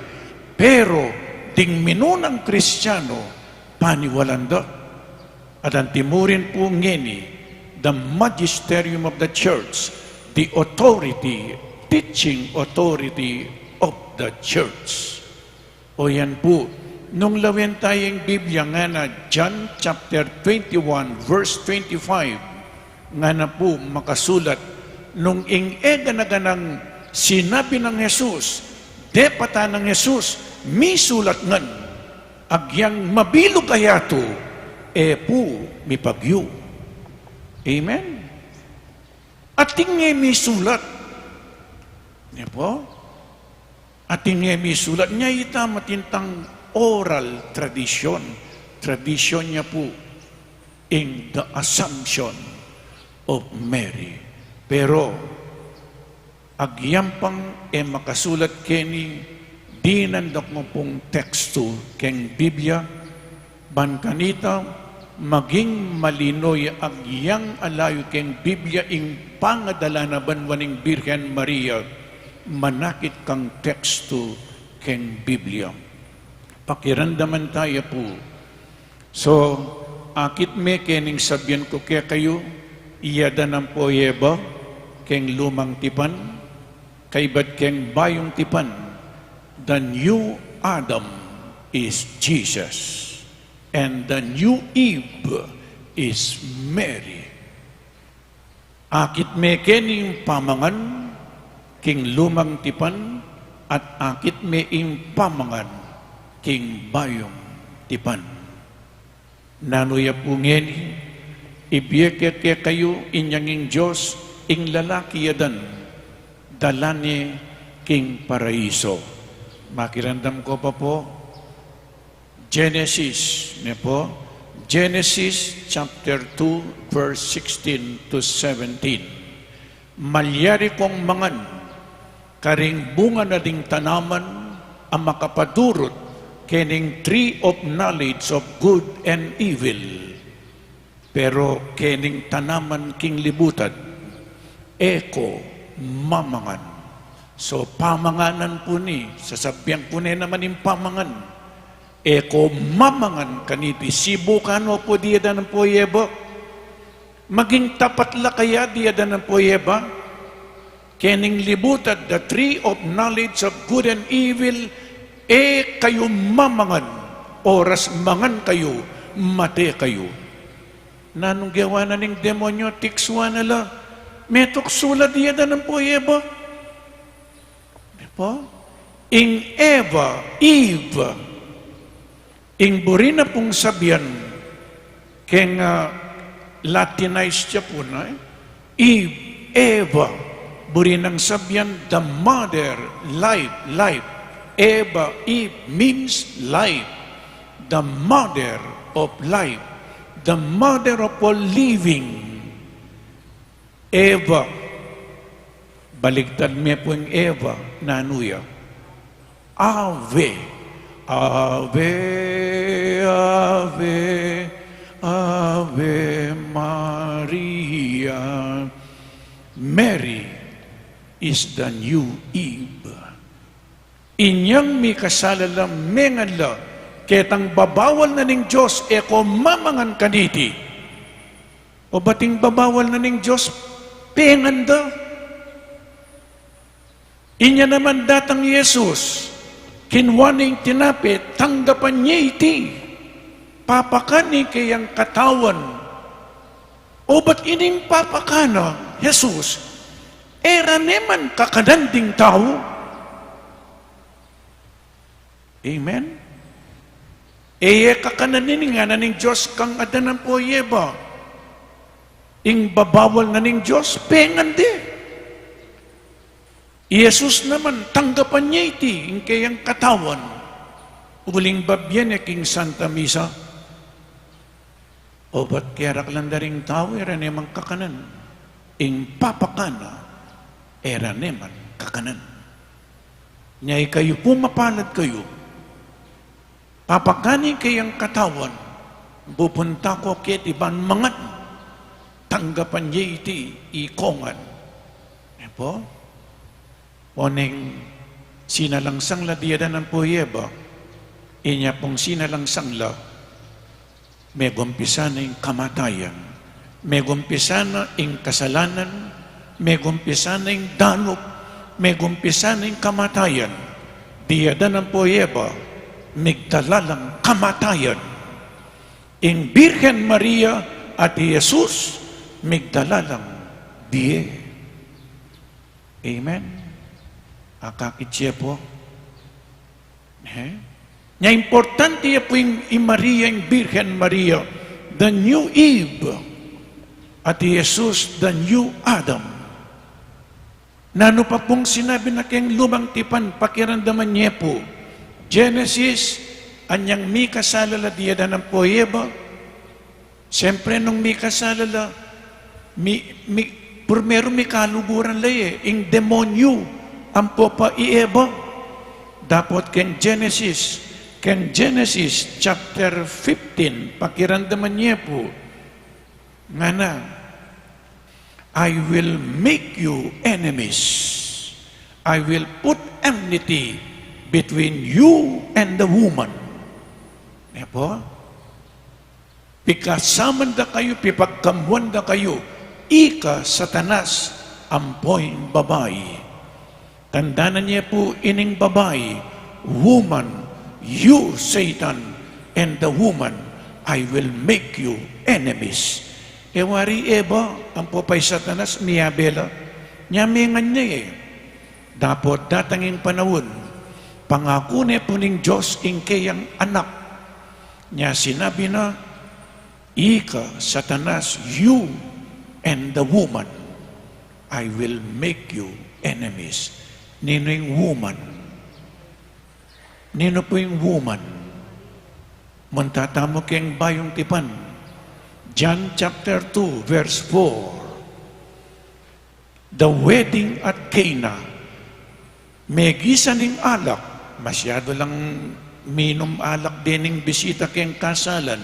pero ding minunang Kristiano paniwalan da. At antimurin pu ngeni, the magisterium of the church, the authority, teaching authority of the church. O yan pu, nung lawen taya ing Biblia, ngana John chapter twenty-one, verse twenty-five, ngana pu makasulat, nung ing e gana-ganang sinabi nang Jesus, depatan nang Jesus, misulat ngan, agyang mabilug a yatu, e pu mipagyu. Amen? Atin e misulat. Ne pu? Atin e misulat, nya ita matintang oral tradition. Tradition nya pu ing the Assumption of Mary. Pero agyang pang e makasulat keni, dinan da ku pung tekstu keng Biblia, ban kanita maging malino ya agyang alayu keng Biblia ing pangadala na banua ning Birhen Maria, manakit kang tekstu keng Biblia. Pakiramdaman taya pu. So, akit me kening sabian ku kekayu, iya da nang po Eva keng lumang tipan, kaybat keng bayung tipan, the new Adam is Jesus, and the new Eve is Mary. Akit me kening pamangan king lumang tipan, at akit me ing pamangan king bayung tipan. Nanu ya pu ngeni, ibie ke kekayu inyang ing Dios, ing lalaki ya dan, dala ne king paraiso. Makiramdam ko pa pu, Genesis, ne pu? Genesis chapter two, verse sixteen to seventeen. Malyari kong mangan karing bunga na ding tanaman a makapadurut kening tree of knowledge of good and evil. Pero kening tanaman king libutad, e ko mamangan. So, pamanganan pu ni, sasabian ku ne naman ing pamangan. E ko mamangan kaniti. Sibukan no pu, dinan da nang po Eva. Maging tapat la kaya, dinan da nang po Eva. Kening libutad, the tree of knowledge of good and evil, e kayu mamangan, oras mangan kayu, mate kayu. Nanung gewa na ning demonyo, tiksuan na la. Metuksu la, dinan da nang po Eva. Di ba? Ing Eva, Eve. Ing buri na pung sabian, keng, ah, Latinized ya pu na, eh. Eve, Eva. Buri nang sabian, the mother, life, life. Eva, Eve means life. The mother of life. The mother of all living. Eva. Baligtad me pu ing Eva, nanu ya? Ave. Ave, ave, Ave Maria. Mary is the new Eve. Inyang mikasala la, mengan la, ketang babawal na ning Dios, e ko mamangan kaniti. O bating babawal na ning Dios, pengan da. Inya naman datang Jesus, kinua ne ing tinape, tanggapan ne iti, papakan ne ing keyang katawan. O bat ining papakan na, Jesus, e ra ne man kakanan ding tau. Amen? E ye kakanan ini, ngana ning Dios kang Adan ampo i Eva. Ing babawal na ning Dios, pengan de. I Jesus naman, tanggapan ne iti, ing keyang katawan. Uling babie ne king Santa Misa. O bat keraklan da ring tau, e ra ne man kakanan. Ing papakan na, e ra ne man kakanan. Nya ikayu pu, mapalad kayu. Papakan ne ing keyang katawan, Pupunta ku keti ban mangan, tanggapan ye iti i kongan. E pu? Oneng sinalangsang la diadan ampo i Eva, inya pung sinalangsang la, megumpisa na ing kamatayan, megumpisa na ing kasalanan, megumpisa na ing danup, megumpisa na ing kamatayan. Diadan ampo i Eva, migdala lang kamatayan. Ing Birhen Maria at i Jesus, migdala lang bie. Amen. Akakit ye pu? He? Nya importante ya pu ing, i Maria, ing Birhen Maria, the new Eve, at i Jesus, the new Adam. Nanu pa pung sinabi na keng lumang tipan, pakiramdaman ye pu. Genesis, anyang mikasala la diadan ampo i Eva. Siyempre, nung mikasala la, mi, mi, primeru mikaluguran la ye, ing demonyu, ampo pa i Eva. Dapot keng Genesis, keng Genesis chapter fifteen, pakiramdaman ye pu. Ngana, "I will make you enemies. I will put enmity between you and the woman." E pu? Pikasaman da kayu, pipagkamwan da kayu, ika Satanas, ampo ing babai. Tandanan ye pu ining babai, woman, you Satan, and the woman, I will make you enemies. E wari Eva, ampo pa i Satanas, miyabe la, nya mengan ne. Dapot datang ing panaun, pangaku ne pu ning Dios ing keyang anak. Nya sinabi na, "Ika, Satanas, you and the woman, I will make you enemies." Ninu ing woman? Ninu pu ing woman? Munta tamu keng Bayung Tipan. John chapter two, verse four. The wedding at Cana. Megisan ing alak, masyadu lang minum alak dening bisita keng kasalan.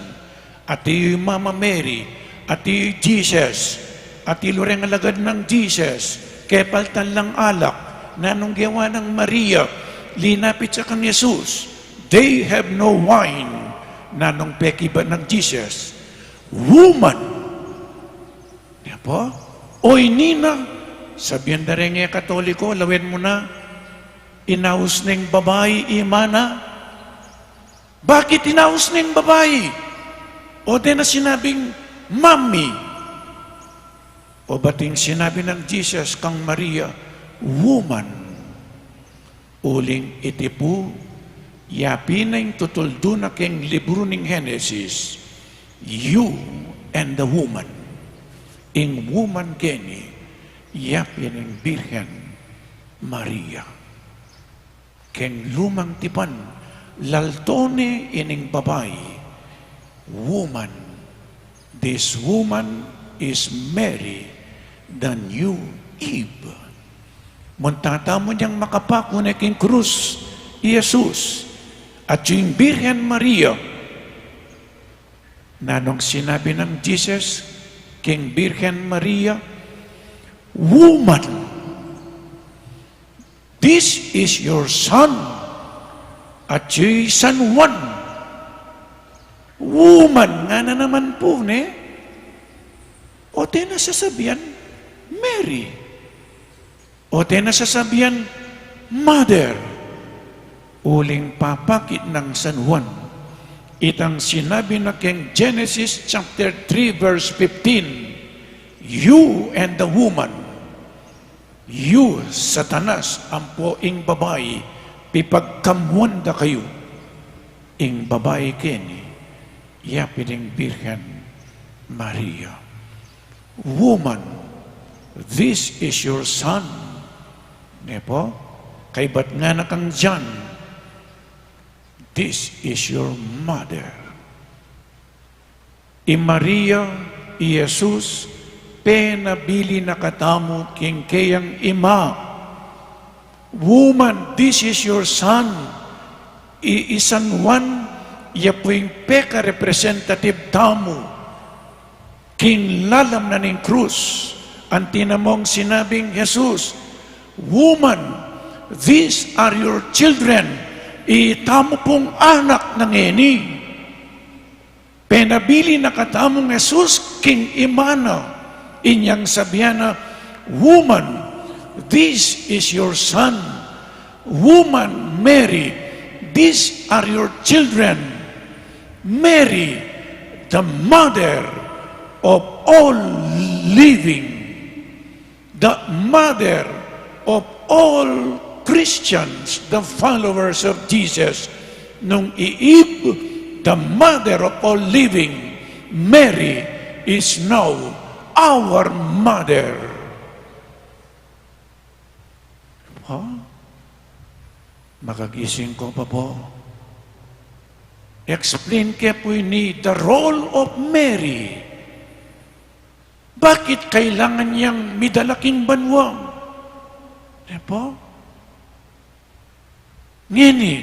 Atiu i Mama Mary, atiu i Jesus, atiu la reng alagad nang Jesus, kepaltan lang alak. Nanung gewa nang Maria? Linapit ya kang Jesus, "They have no wine." Nanung pekibat nang Jesus? "Woman," e pu, "oini na." Sabian da reng e Katoliko, lawen mu na, inaus neng babai i Mana. Bakit inaus neng babai? O de na sinabing, "Mami." O bating sinabi nang Jesus kang Maria, "Woman." Uling iti pu, ya pin ing tutuldu na keng libru ning Genesis, you and the woman. Ing woman keni, ya pin ing Birhen Maria. Keng Lumang Tipan, lalto ne ining babai, woman. This woman is Mary, the new Eve. Munta tamu inyang makapaku ne king krus i Jesus, at ing Birhen Maria. Nanung sinabi nang Jesus king Birhen Maria? "Woman, this is your son." At i San Juan, woman, ngana naman pu ne. O de na sasabian, Mary. O de na sasabian, mother. Uling papakit nang San Juan itang sinabi na keng Genesis chapter three, verse fifteen, "You and the woman." You, Satanas, ampo ing babai, pipagkamuan da kayu. Ing babai keni, ya pin ing Birhen Maria. "Woman, this is your son." Ne pu? Kaybat ngana kang John, "This is your mother." I Maria, i Jesus, penabilin na katamu king keyang ima. "Woman, this is your son." I, i San Juan, Iya pu ing peka-representative tamu. King lalam na ning krus, anti na mung sinabing Jesus, "Woman, these are your children." Itamu pung anak na ngeni. Penabilin na katamung Jesus king ima na, inyang sabian na, "Woman, this is your son. Woman, Mary, these are your children." Mary, the mother of all living, the mother of all Christians, the followers of Jesus. Nung i Eve, the mother of all living, Mary is now our mother. Ha? Makagising ko pa po. Explain ke pu ini, the role of Mary. Bakit kailangan niyang midala king banua? E po? Ngeni,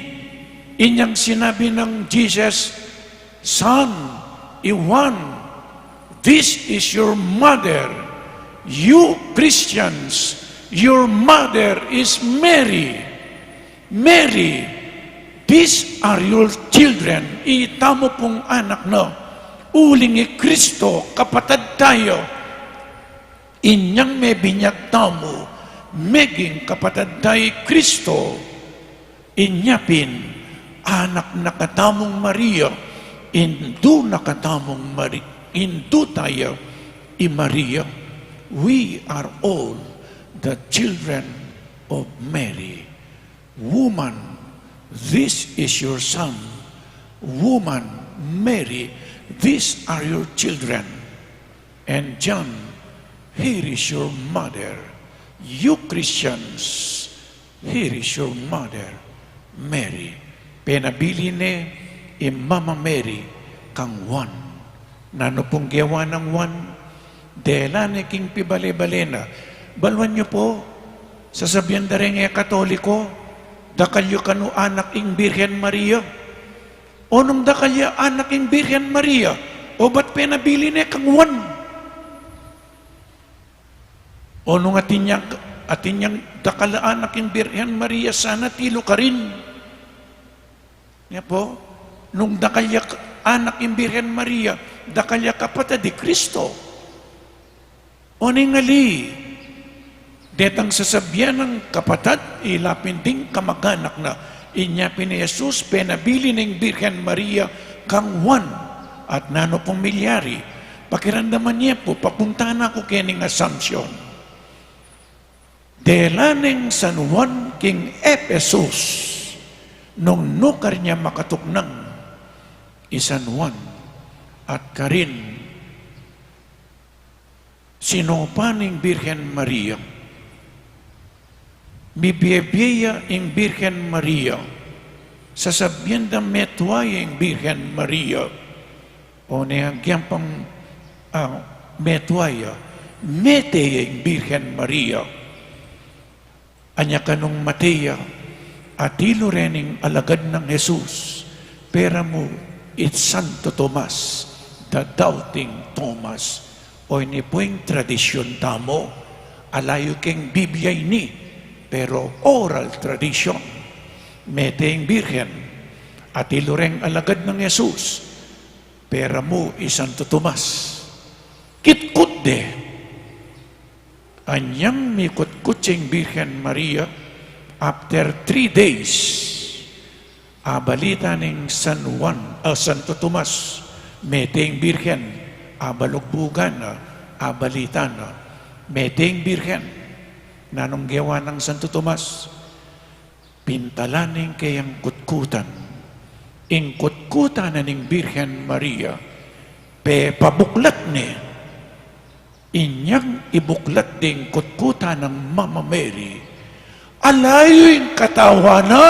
inyang sinabi nang Jesus, "Son, Juan, this is your mother. You Christians, your mother is Mary. Mary, these are your children." Itamu pung anak na. Uling i Kristo, kapatad tamu. Inyang mebinyag tamu, meging kapatad tamu i Kristo. Inya pin, anak na katamung Maria, indu na katamung Mari-, indu taya i Maria. We are all the children of Mary. "Woman, this is your son. Woman, Mary, these are your children." And John, "Here is your mother." You Christians, "Here is your mother, Mary." Penabilin ne i Mama Mary kang Juan. Nanu pung gewa nang Juan? Dela ne king pibale-bale na. Baluan yu po, sasabian da reng e Katoliko, "Dakal yu kanu anak ing Birhen Maria." O nung dakal ya anak ing Birhen Maria, o ba't penabilin ne kang Juan? O nung atin yang, atin yang dakal anak ing Birhen Maria, sana tilu karin. Nya po, nung dakal ya anak ing Birhen Maria, dakal ya kapatad i Kristo. O ning ali, detang sasabian nang kapatad, ila pin ding kamaganak na. Inya pin i Jesus, penabilin ne ing Birhen Maria kang Juan. At nanu pung milyari? Pakiramdaman ye pu, papunta na ku kening Assumption. Dela neng San Juan king Ephesus, nung nu karin ya makatuknang i San Juan, at karin sinopan ing Birhen Maria. Mibie-bie ya ing Birhen Maria. Sasabian da metua ya ing Birhen Maria. O ne agyang pang, ah, metua ya, mete ya ing Birhen Maria. Anya kanung mate ya, atilu re ning alagad nang Jesus, pera mu i Santo Tomas, the doubting Thomas. O ini pu ing tradisyun tamu, ala yu keng Biblia ini, pero oral tradition. Mete ing Birhen, atilu reng alagad nang Jesus, pera mu i Santo Tomas. Kitkut de. Anyang mikutkut ya ing Birhen Maria, after three days, abalita neng San Juan, ah, Santo Tomas, mete ing Birhen, abalugbugan na, abalita na, mete ing Birhen. Nanung gewa nang Santo Tomas? Pintalan ne ing keyang kutkutan. Ing kutkutan na ning Birhen Maria, pepabuklat ne. Inyang ibuklat ding kutkutan nang Mama Mary, ala yu ing katawan na.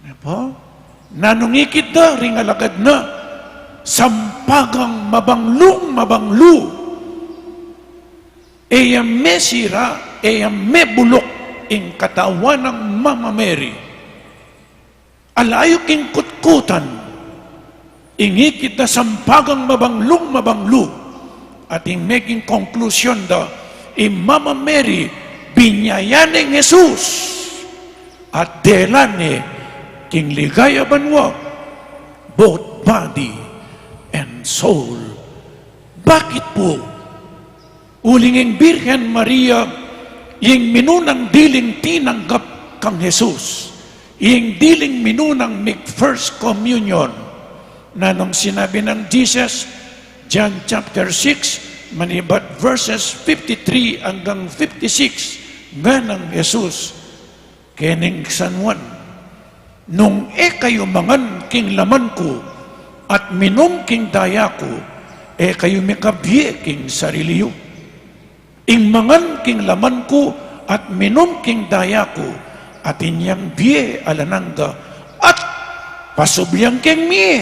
Nya pu? Nanung ikit da ring alagad na? Sampagang mabanglung mabanglu. E ya mesira, e ya mebuluk ing katawan nang Mama Mary. Ala yu king kutkutan, ing ikit da sampagang mabanglung mabanglu, at ing meging konklusyun da, i Mama Mary, binie ne ing Jesus, at dela ne king ligaya banua, both body and soul. Bakit pu? Uling ing Birhen Maria, ing minunang diling tinanggap kang Jesus, ing diling minunang mig First Communion. Nanung sinabi nang Jesus, John chapter six, manibat verses fifty-three anggang fifty-six, nganang Jesus keng San Juan, "Nung e kayu mangan king laman ku at minum king daya ku, e kayu mikabie king sarili yu. Ing mangan king laman ku at minum king daya ku, atin yang bie alang angga, at pasubli yang keng mie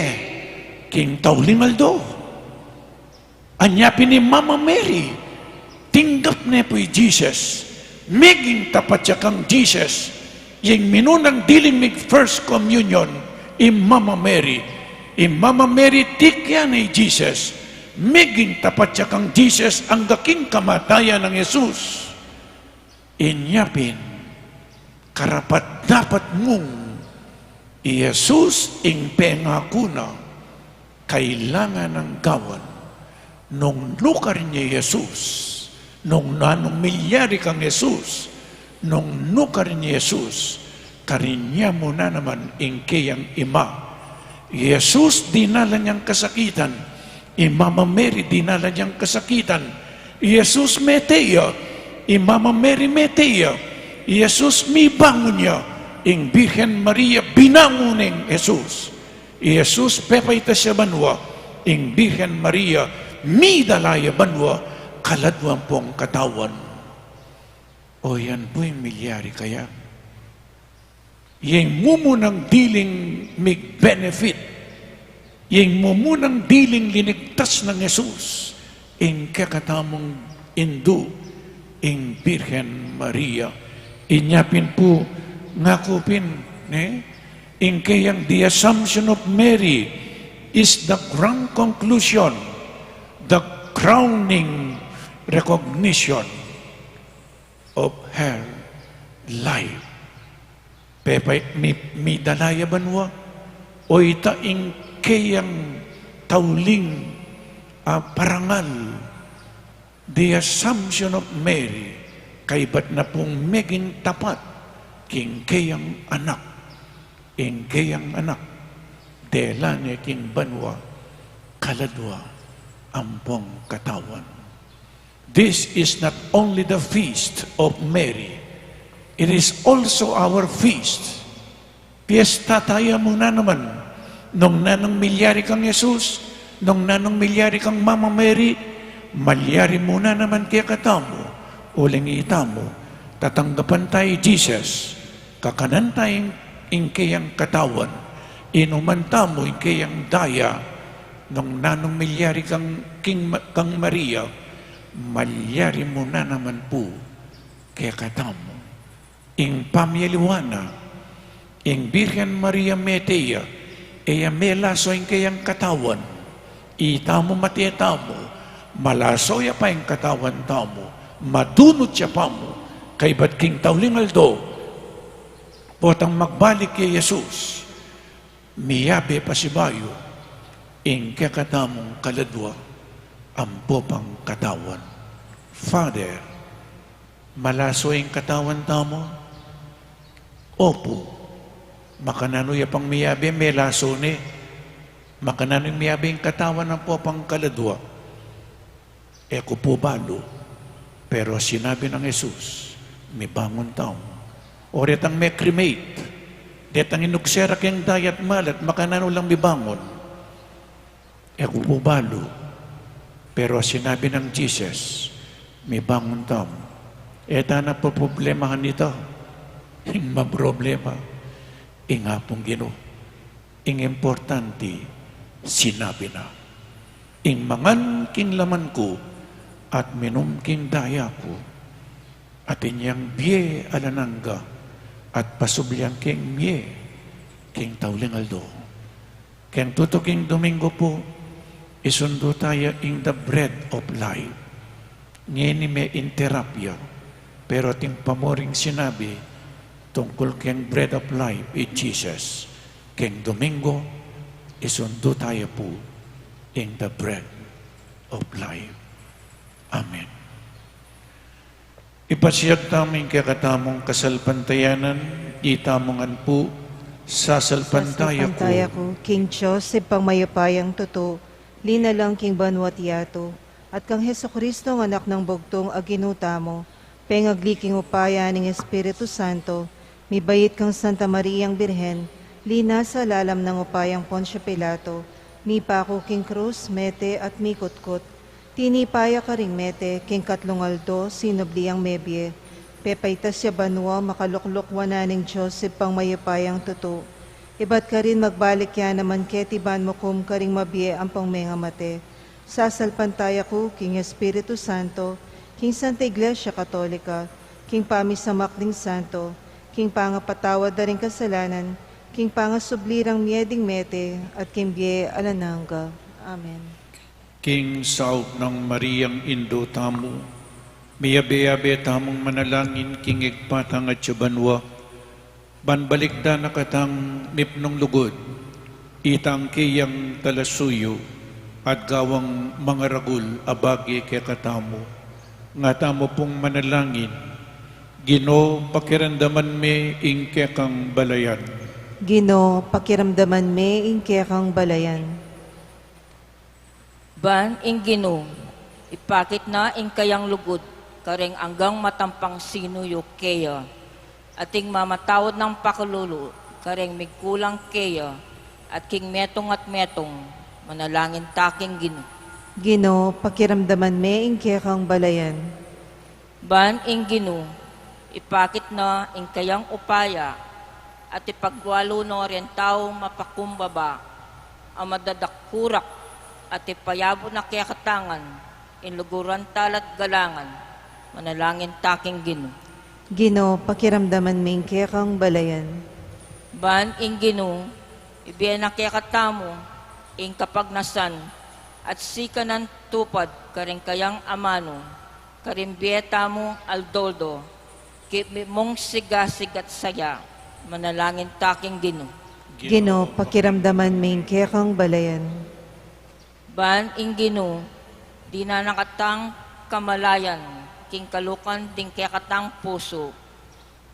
king tauling aldo." Anya pin i Mama Mary, tinggap ne pu i Jesus, meging tapat ya kang Jesus. Ing minunang diling mig First Communion, i Mama Mary. I Mama Mary, tikyan ne i Jesus, meging tapat ya kang Jesus angga king kamatayan nang Jesus. Inya pin, karapat-dapat mung i Jesus ing pengaku na, kailangan nang gawan. Nung nukar ne i Jesus, nung nanung milyari kang Jesus, nung nukar ne i Jesus, karin ya mu na naman ing keyang ima. I Jesus dinalan yang kasakitan, i Mama Mary dinalan yang kasakitan. I Jesus mete ya, i Mama Mary mete ya. I Jesus mibangun ya, ing Birhen Maria binangun ne ing Jesus. I Jesus pepaitas ya banua, ing Birhen Maria midala ya banua, kaladua ampong katawan. O yan pu ing milyari kaya. Ing mumunang diling mig-benefit, ing mumunang diling linigtas nang Jesus, ing kekatamung indu, ing Birhen Maria. Inya pin pu, ngaku pin, ne? Ing keyang the Assumption of Mary is the grand conclusion, the crowning recognition of her life. Pepa, mi, midala ya banua, o ita ing keyang tauling, ah, parangal, the Assumption of Mary, kaybat na pung meging tapat king keyang anak, ing keyang anak, dela ne king banua, kaladua ampong katawan. This is not only the feast of Mary, it is also our feast. Piesta taya mu na naman, nung nanung milyari kang Jesus, nung nanung milyari kang Mama Mary, malyari mu na naman kekatamu, uling itamu, tatanggapan taya i Jesus, kakanan taya ing, ing keyang katawan, inuman tamu ing keyang daya, nung nanung milyari kang, king Ma-, kang Maria, malyari mu na naman pu kekatamu. Ing pamialiwa na, ing Birhen Maria mete ya, e ya melaso ing keyang katawan, itamu mate tamu, malaso ya pa ing katawan tamu, madunut ya pa mu, kaybat king tauling aldo, potang magbalik ya i Jesus, miyabe pasibayu ing kekatamung kaladua ampo pang katawan. Father, malaso ing katawan tamu? Opu. Makananu ya pang miyabe, melaso ne? Makananu ing miyabe ing katawan ampo pang kaladua? E ku pu balu, pero sinabi nang Jesus, mibangun tamu. O retang me-cremate, detang inugse ra keng dayat malat, makananu lang mibangun? E ku pu balu, pero sinabi nang Jesus, mibangun tamu. E ta na poproblemahan ita ing mamroblema, ing Apung Ginu. Ing importante, sinabi na, ing mangan king laman ku at minum king daya ku, atin yang bie alang angga, at pasubli yang keng mie king tauling aldo. Keng tutu king Domingo pu, isundu taya ing the bread of life. Ngeni me-interrupt ya, pero atin pa mu ring sinabi tungkul keng bread of life i Jesus. Keng Domingo, isundu taya pu ing the bread of life. Amen. Ipasiag tamu ing kekatamung kasalpantayanan, itamu ngan pu sasalpantaya ku. Sasalpantaya ku king Dios, Ibpang mayupayang tutu, linalang king banua't yatu, at kang Jesucristo, Anak nang bugtung a Ginu tamu, pengagli king upaya ning Espiritu Santo, mibait kang Santa Mariang Birhen, linasa lalam nang upayang Poncio Pilato, mipaku king krus, mete at mikutkut, tinipa ya karing mete, king katlung aldo sinubli yang mebie, pepaitas ya banua, makalukluk wanan ning Dios Ibpang mayupayang tutu. Ibat karin magbalik ya naman keti ban mukum karing mabie ampong mengamate. Sasalpantaya ku king Espiritu Santo, king Santa Iglesia Katolika, king pamisamak ding santo, king pangapatawad da ring kasalanan, king pangasubli rang mie ding mete, at king bie alang angga. Amen. King saup nang Mariang Indu tamu, miyabe-yabe tamung manalangin king Ibpa tang atsu banua, ban balikdan na katang mipnung lugud, itang keyang talasuyu, at gawang mangaragul a bage kekatamu. Nga tamu pung manalangin, Ginu, pakiramdaman me ing kekang balayan. Ginu, pakiramdaman me ing kekang balayan. Ban ing Ginu, ipakit na ing kayang lugud kareng anggang matampang sinuyu keya, at ing mamatawad nang pakalulu kareng migkulang keya, at king metung at metung, manalangin ta king Ginu. Ginu, pakiramdaman me ing kekang balayan. Ban ing Ginu, ipakit na ing kayang upaya, at ipagwalu no ring tau mapakumbaba, a madadakurak, at ipayabut na kekatamu ngan ing luguran tala't galangan, manalangin ta king Ginu. Ginu, pakiramdaman me ing kekang balayan. Ban ing Ginu, ibie na kekatamu ing kapagnasan, at sikanan tupad karing kayang amanu, karing bie tamu aldo-aldo, king mimung sigasig at saya, manalangin ta king Ginu. Ginu, pakiramdaman me ing kekang balayan. Ban ing Ginu, dinan na katang kamalayan king kalukan ding kekatang pusu,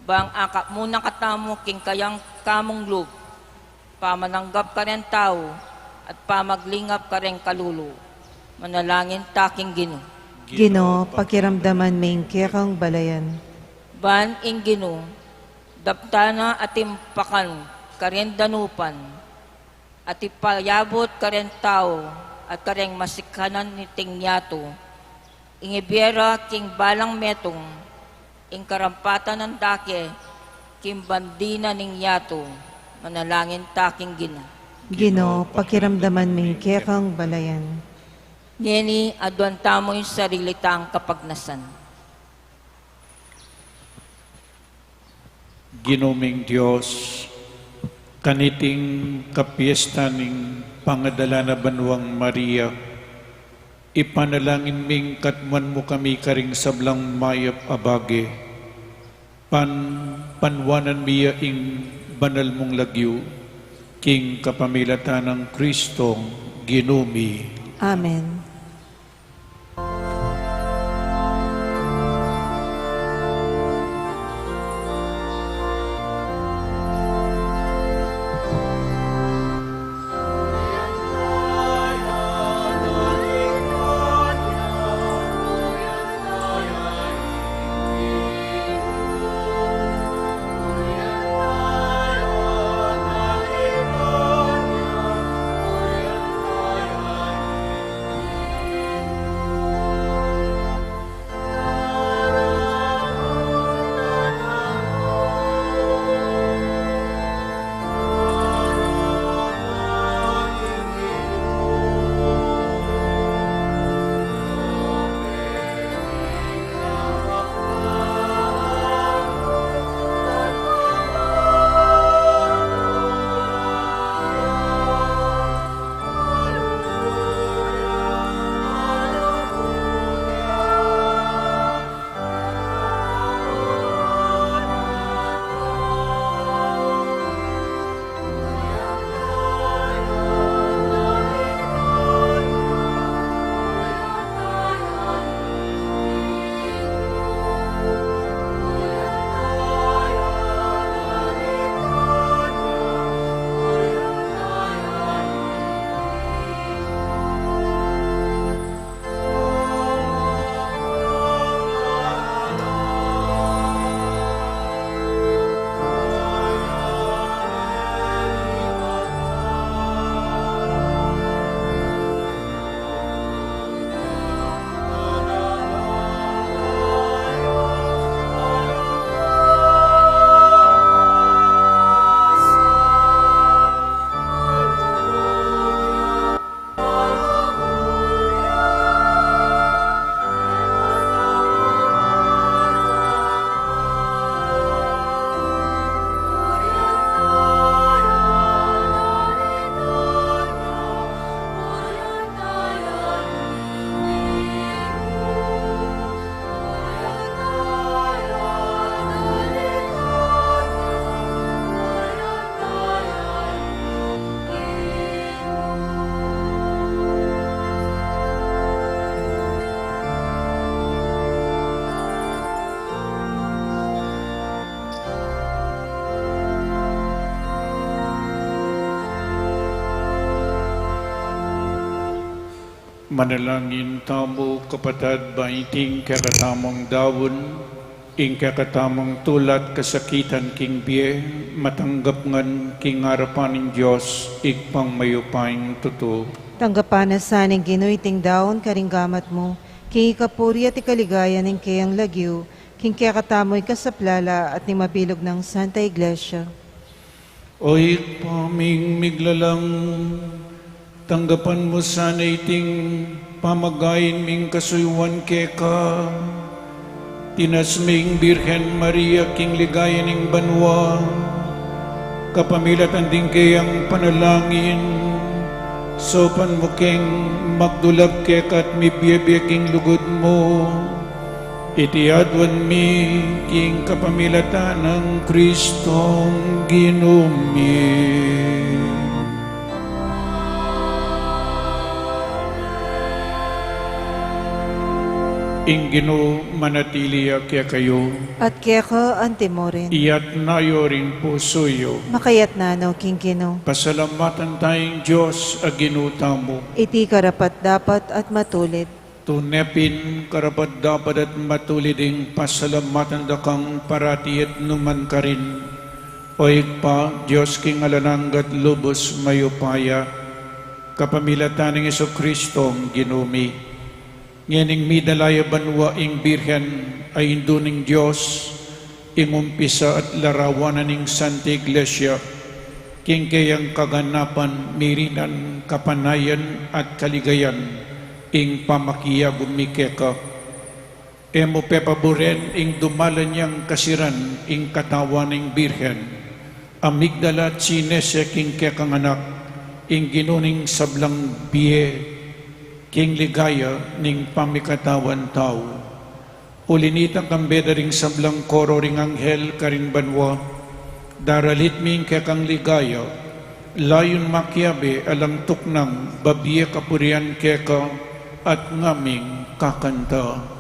bang akap mu na katamu king kayang kamung lub, pamananggap kareng tau, at pamaglingap kareng kalulu, manalangin ta king Ginu. Ginu, pakiramdaman me ing kekang balayan. Ban ing Ginu, daptan na at impakan kareng danupan, at ipayabut kareng tau at kareng masikanan niting yatu, ing ibie ra king balang metung, ing karampatan nang dake king bandi na ning yatu, manalangin ta king Ginu. Ginu, pakiramdaman me ing kekang balayan. Ngeni, aduan tamu ing sarili tang kapagnasan. Ginu ming Dios, kaniting kapiestan ning pangadala na banuang Maria, ipanalangin ming katmuan mu kami karing sablang mayap a bage, ban panuanan mi ya ing banal mung lagyu, king kapamilatan nang Kristong Ginu mi. Amen. Manalangin tamu, kapatad, ba iting kekatamung daun, ing kekatamung tula at kasakitan king bie, matanggap ngan king arapan ning Dios, Ibpang mayupayang tutu. Tanggapan na sa ning Ginu iting daun karing gamat mu, king ikapuri at ikaligaya ning keyang lagyu, king kekatamu ikasaplala at ning mabilug nang Santa Iglesia. O Ibpa ming miglalang, tanggapan mu sana iting pamagain ming kasuyuan keka, tinas ming Birhen Maria king ligaya ning banua, kapamilatan ding keyang panalangin, saupan mu keng magdulap keka at mibie-bie king lugud mu. Iti aduan mi king kapamilatan nang Kristong Ginu mi. Ing Ginu manatili ya kekayu. At keka antimurin. Iyatas yu ring pusu yu. Makayatna no king Ginu. Pasalamatan taya ing Dios a Ginu tamu. Iti karapat-dapat at matulid. Tune pin karapat-dapat at matulid ing pasalamatan da kang parati at nukarin man, O Ibpa, Dios king alang angga at lubus mayupaya, kapamilatan nang Jesukristong Ginu mi. Ngening midala ya banua ing Birhen a Indu ning Dios, ing umpisa at larawan na ning Santa Iglesia, king keyang kaganapan mirinan kapanayan at kaligayan ing pamakiagum mi keka. E mu pepaburen ing dumalan yang kasiran ing katawan ning Birhen a migdala at sinese king kekang anak, ing Ginu ning sablang bie, king ligaya ning pamikatawan tau. Uli nita, kambe da ring sablang koro ring anghel karin banua, daralit mi ing kekang ligaya, layun makiabe alang tuknang babie kapurian keka at ngaming kakanta.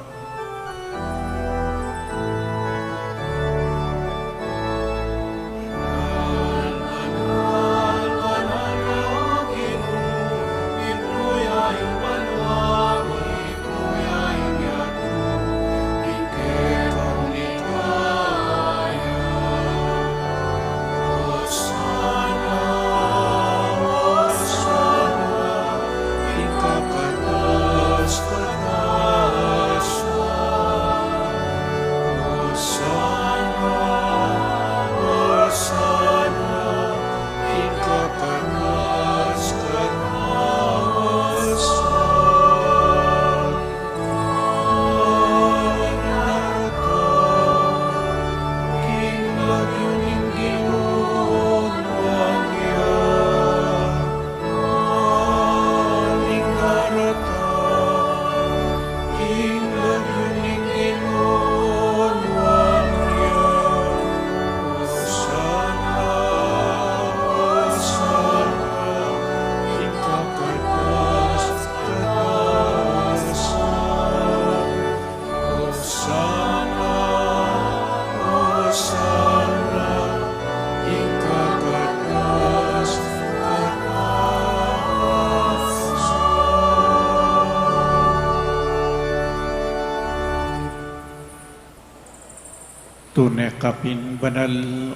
Tune ka pin banal,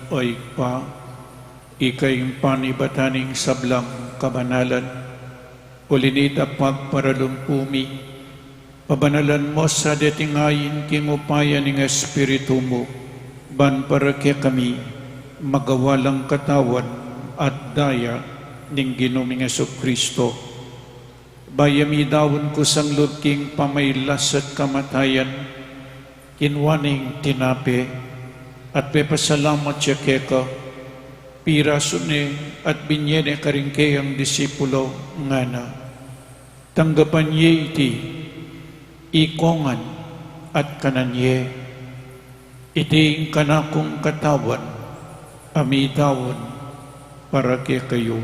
O Ibpa, ika ing panibatan ning sablang kabanalan. Uli nita, pagparalumpu mi, pabanalan mu sa deting ain king upaya ning Espiritu mu, ban para kekami magawa lang katawan at daya ning Ginu ming Jesucristo. Bayu ya midaun kusang lub king pamailas at kamatayan, kinua ne ing tinape, at pepasalamat ya keka, pirasu ne at binye ne karing keyang disipulo, ngana: Tanggapan ye iti, ikongan at kanan ye. Iti ing kanakung katawan a midaun para kekayu.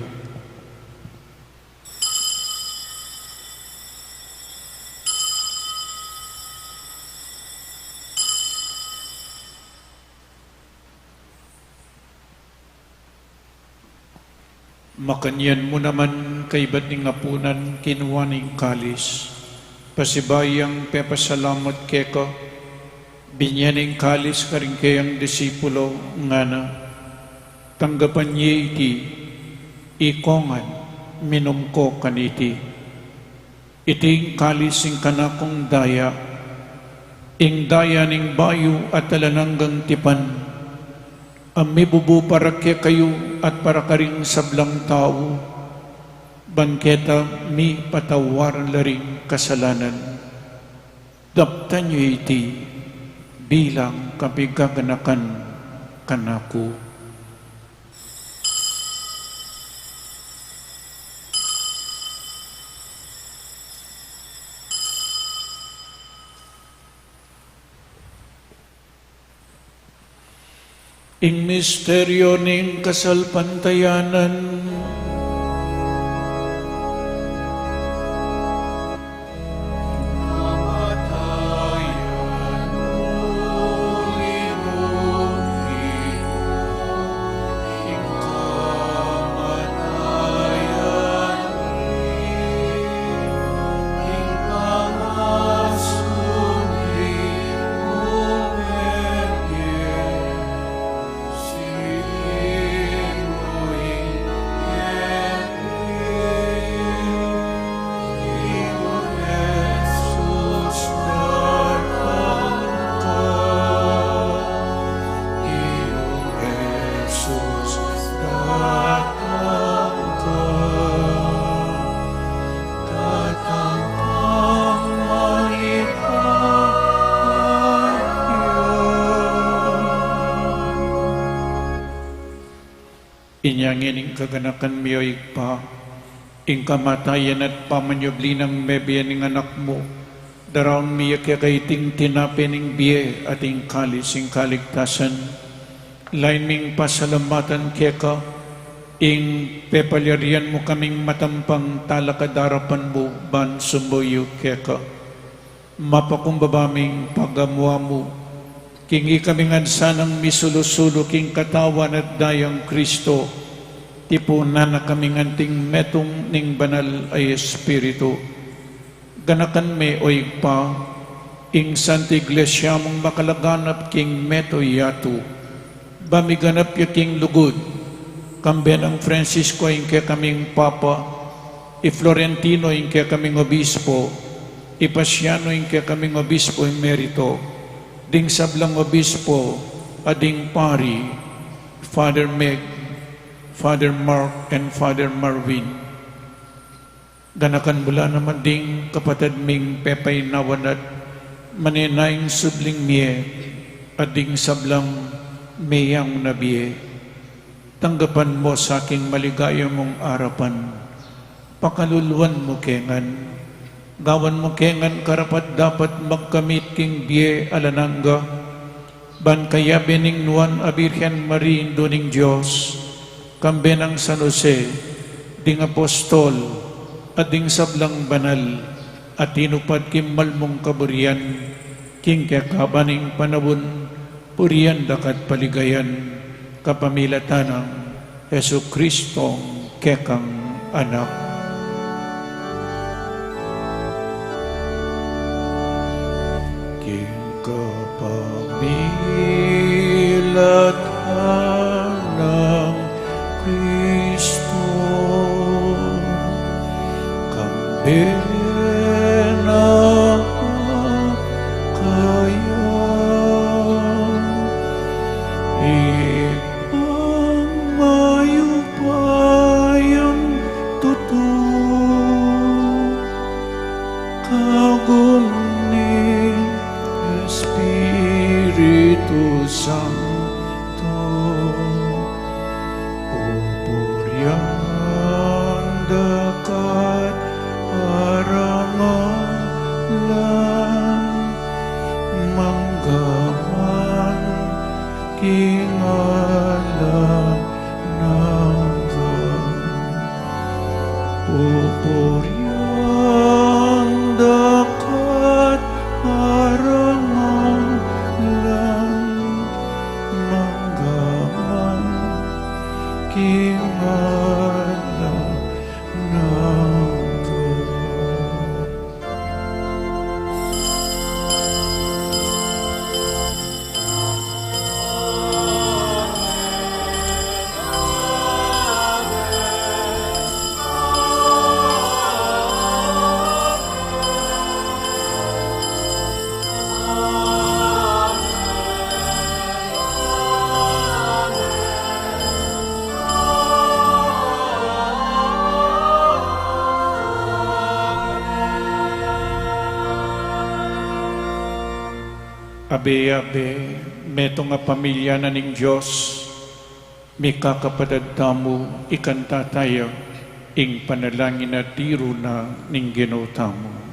Makanyan mu naman kaybat ning apunan, kinua ne ing kalis, pasibayu yang pepasalamat keka, binye ne ing kalis karing keyang disipulo, ngana: Tanggapan ye iti, ikongan, minum ko kaniti. Iti ing kalis ing kanakung daya, ing daya ning bayu at alang anggang tipan, a mibubu para kekayu at para karing sablang tau, ban keta mipatawaran la ring kasalanan. Daptan yu iti bilang kapigaganakan kanaku. Ing misteryo ning kasalpantayanan. Inya ngeni ing kaganakan mi, o Ibpa, ing kamatayan at pamanyubli nang mebie ning Anak mu, daraun mi ya keka iting tinape ning bie at ing kalis ning kaligtasan. Lain ming pasalamatan keka ing pepalyarian mu kaming matampang talakad king arapan mu ban sumuyu keka. Mapakumbaba ming pagamu-amu king ikami ngan sanang misulu-sulu king katawan at dayang Kristo, tipunan na kaming anting metung ning Banal a Espiritu. Ganakan me, o Ibpa, ing Santa Iglesia mung makalaganap king meto yatu, ba miganap ya king lugud, kambe nang Francisco ing kekaming Papa, i Florentino ing kekaming Obispo, i Pasiano ing kekaming Obispo Emerito, ding sablang obispo, at ding pari, Father Meg, Father Mark, and Father Marvin. Ganakan mu la naman ding kapatad ming pepainawan at manenayang subling mie, at ding sablang meyang na bie. Tanggapan mu sa king maligaya mung arapan. Pakaluluan mu ke ngan. Gawan mu ke ngan karapat-dapat magkamit king bie alang angga, ban kayabe ning Nuan a Birhen Maria, Indu ning Dios, kambe nang San Jose, ding apostol, at ding sablang banal a tinupad king mal mung kaburian, king kekaban ning panaun, purian da ka at paligayan, kapamilatan nang Jesucristong kekang Anak. King kapamilatan nang Kristo, kambe na kaya, Ibpang mayupayang tutu, kagum ning Espiritu Santo, pupurian da ka at parangalan, mangga man king alang angga. Pupurian da ka at parangalan, Abe, abe, metung a pamilya na ning Dios, mikakapatad tamu, ikanta taya ing panalangin a diru na ning Ginu tamu.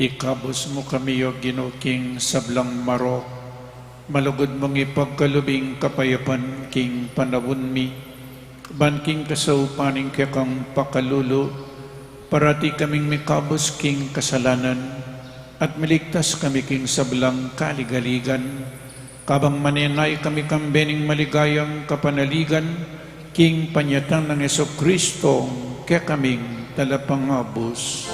Ikabus mu kami, O Ginu, king sablang marok, malugud mung ipagkalub ing kapayapan king panaun mi, ban king kasaupan ning kekang pakalulu, parati kaming mikabus king kasalanan, at miligtas kami king sablang kaligaligan, kabang manenaya kami kambe ning maligayang kapanaligan, king panyatang nang Jesucristo, kekaming Talapangabus.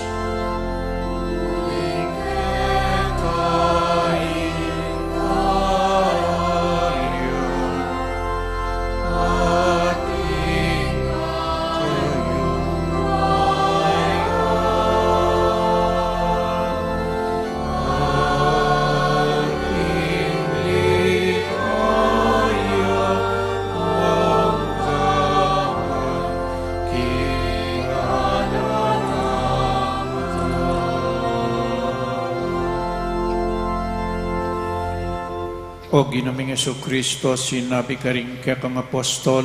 O Ginu ming Jesucristo, sinabi karing kekang apostol,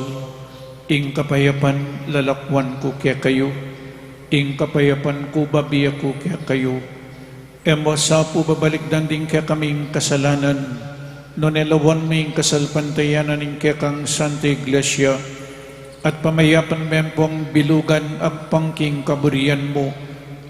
ing kapayapan lalakwan ku kekayu, ing kapayapan ku babie ku kekayu. E mu sa pu babalikdan ding kekaming kasalanan, nune lawan me ing kasalpantayanan ning kekang Santa Iglesia, at pamayapan me pung bilugan agpang king kaburian mu,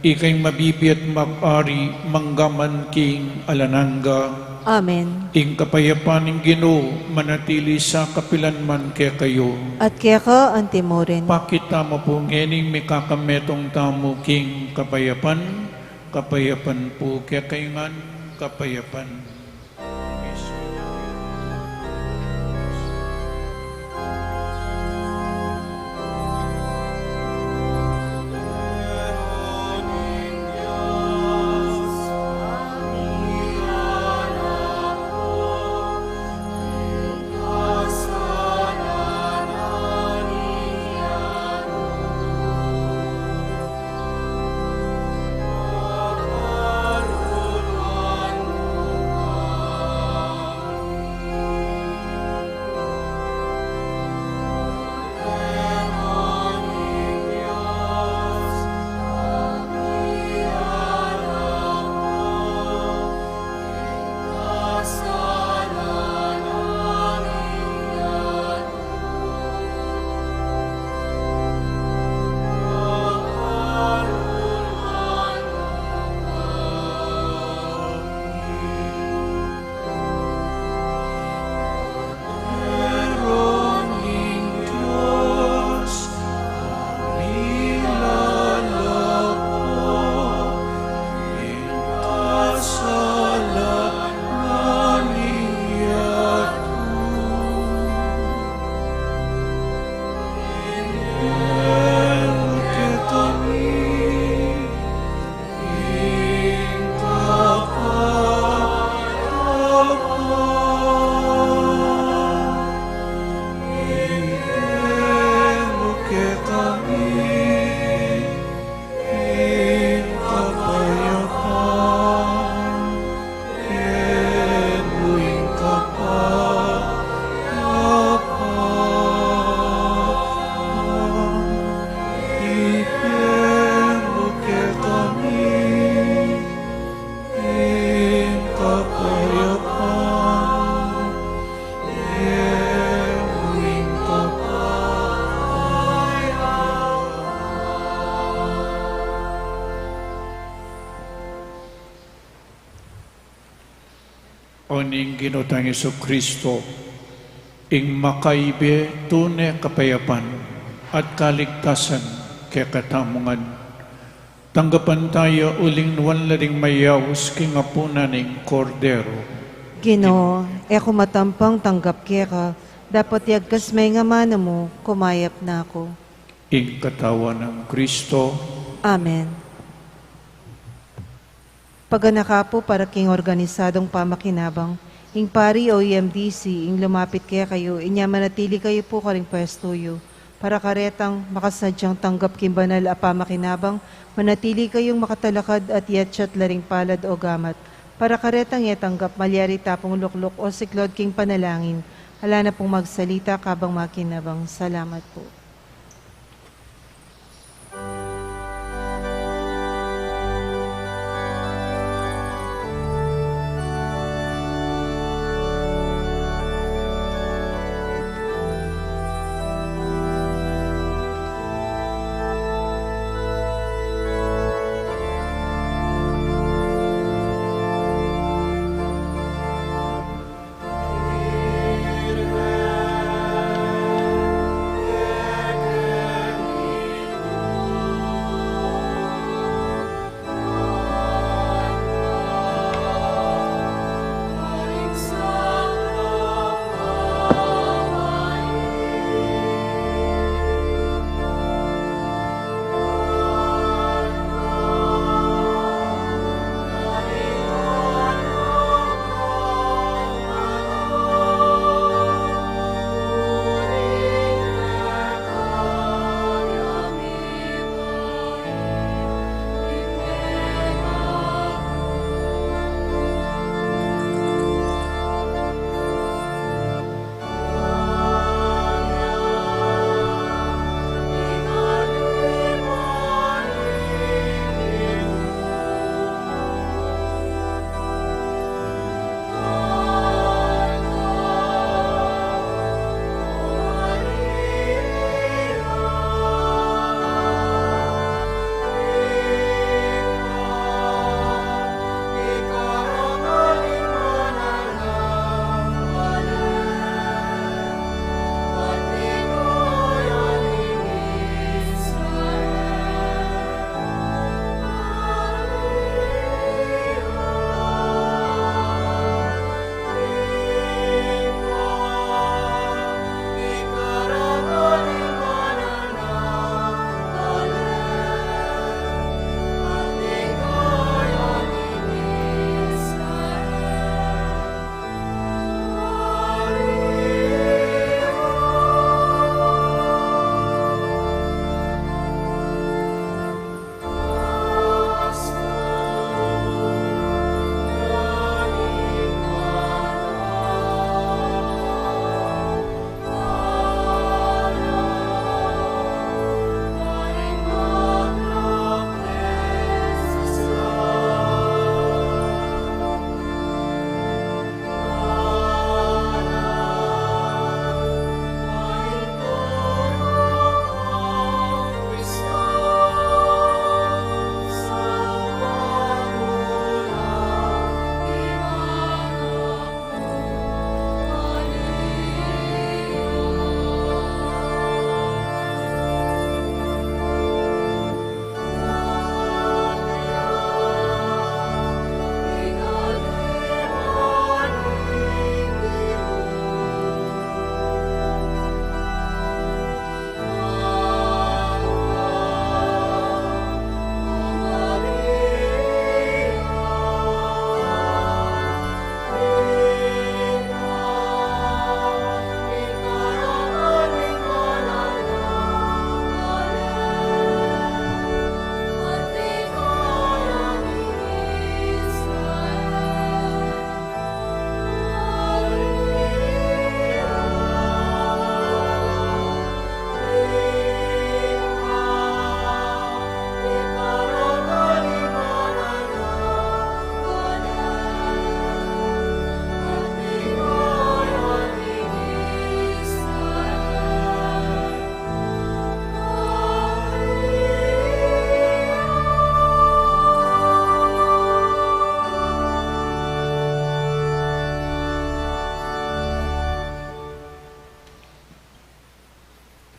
ika ing mabibie at mag-ari mangga man king alang angga. Amen. Ing kapayapan ning Ginu manatili sa kapilan man kekayu. At keka antimurin. Pakit tamu pu ngening mikakametung tamu king kapayapan. Kapayapan pu kekayu ngan, kapayapan. O ning Ginu tang Jesucristo, ing makaibe tune kapayapan at kaligtasan kekatamu ngan. Tanggapan taya uling nuan la ding mayaus king apunan ning Kordero. Ginu, e ku matampang tanggap keka, dapot yagkas me ing amanu mu, kumayap na ku. Ing katawan nang Kristo. Amen. Paganaka pu para king organisadong pamakinabang, ing pari o E M D C, ing lumapit kekayu, inya manatili kayu pu karing pwestu yu. Para karetang makasadyang tanggap king banal a pamakinabang, manatili kayung makatalakad at yatyat la ring palad o gamat. Para karetang e tanggap malyari tapung lukluk o siklaud king panalangin, ala na pung magsalita kabang makinabang. Salamat pu.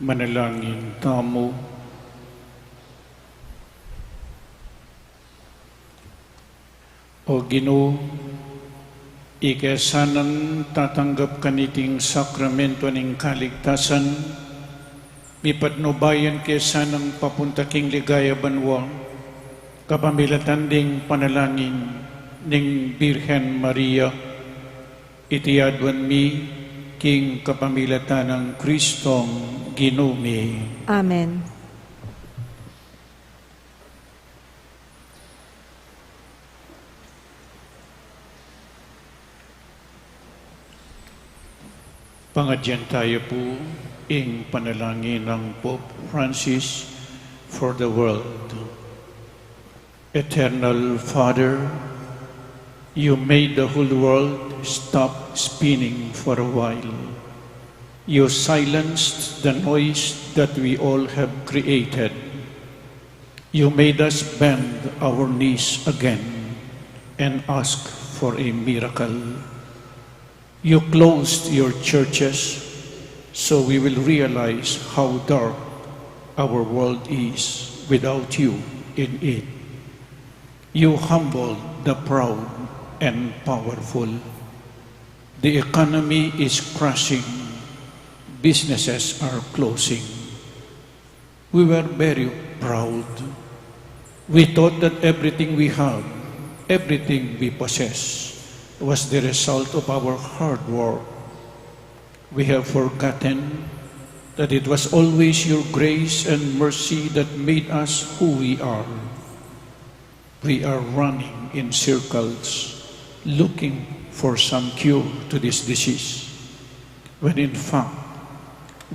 Manalangin tamu. O Ginu, ika sanang tatanggap kaniting sakramento ning kaligtasan, mipatnubayan ke sanang papunta king ligaya banua, kapamilatan ding panalangin ning Birhen Maria. Iti aduan mi king kapamilatan nang Kristong Ginu mi. Amen. Pangadyan tayu pu ing panalangin nang Pope Francis for the world. Eternal Father, you made the whole world stop spinning for a while. You silenced the noise that we all have created. You made us bend our knees again and ask for a miracle. You closed your churches, so we will realize how dark our world is without you in it. You humbled the proud and powerful. The economy is crashing. Businesses are closing. We were very proud. We thought that everything we have, everything we possess, was the result of our hard work. We have forgotten that it was always your grace and mercy that made us who we are. We are running in circles, looking for some cure to this disease, when in fact,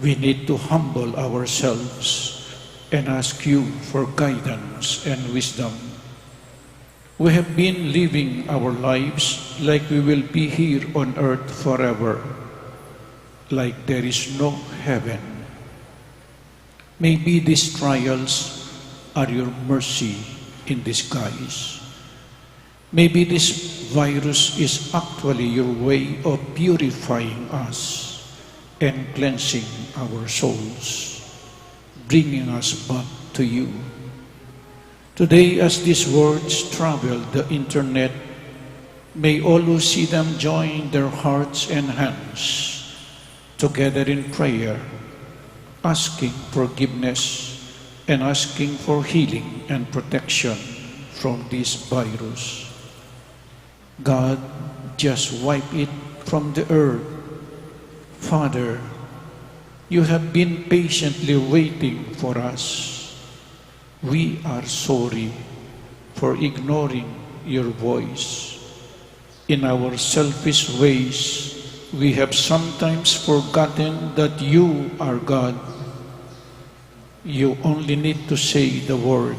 we need to humble ourselves and ask you for guidance and wisdom. We have been living our lives like we will be here on earth forever, like there is no heaven. Maybe these trials are your mercy in disguise. Maybe this virus is actually your way of purifying us and cleansing our souls, bringing us back to you. Today, as these words travel the internet, may all who see them join their hearts and hands together in prayer, asking forgiveness and asking for healing and protection from this virus. God, just wipe it from the earth. Father, you have been patiently waiting for us. We are sorry for ignoring your voice. In our selfish ways, we have sometimes forgotten that you are God. You only need to say the word,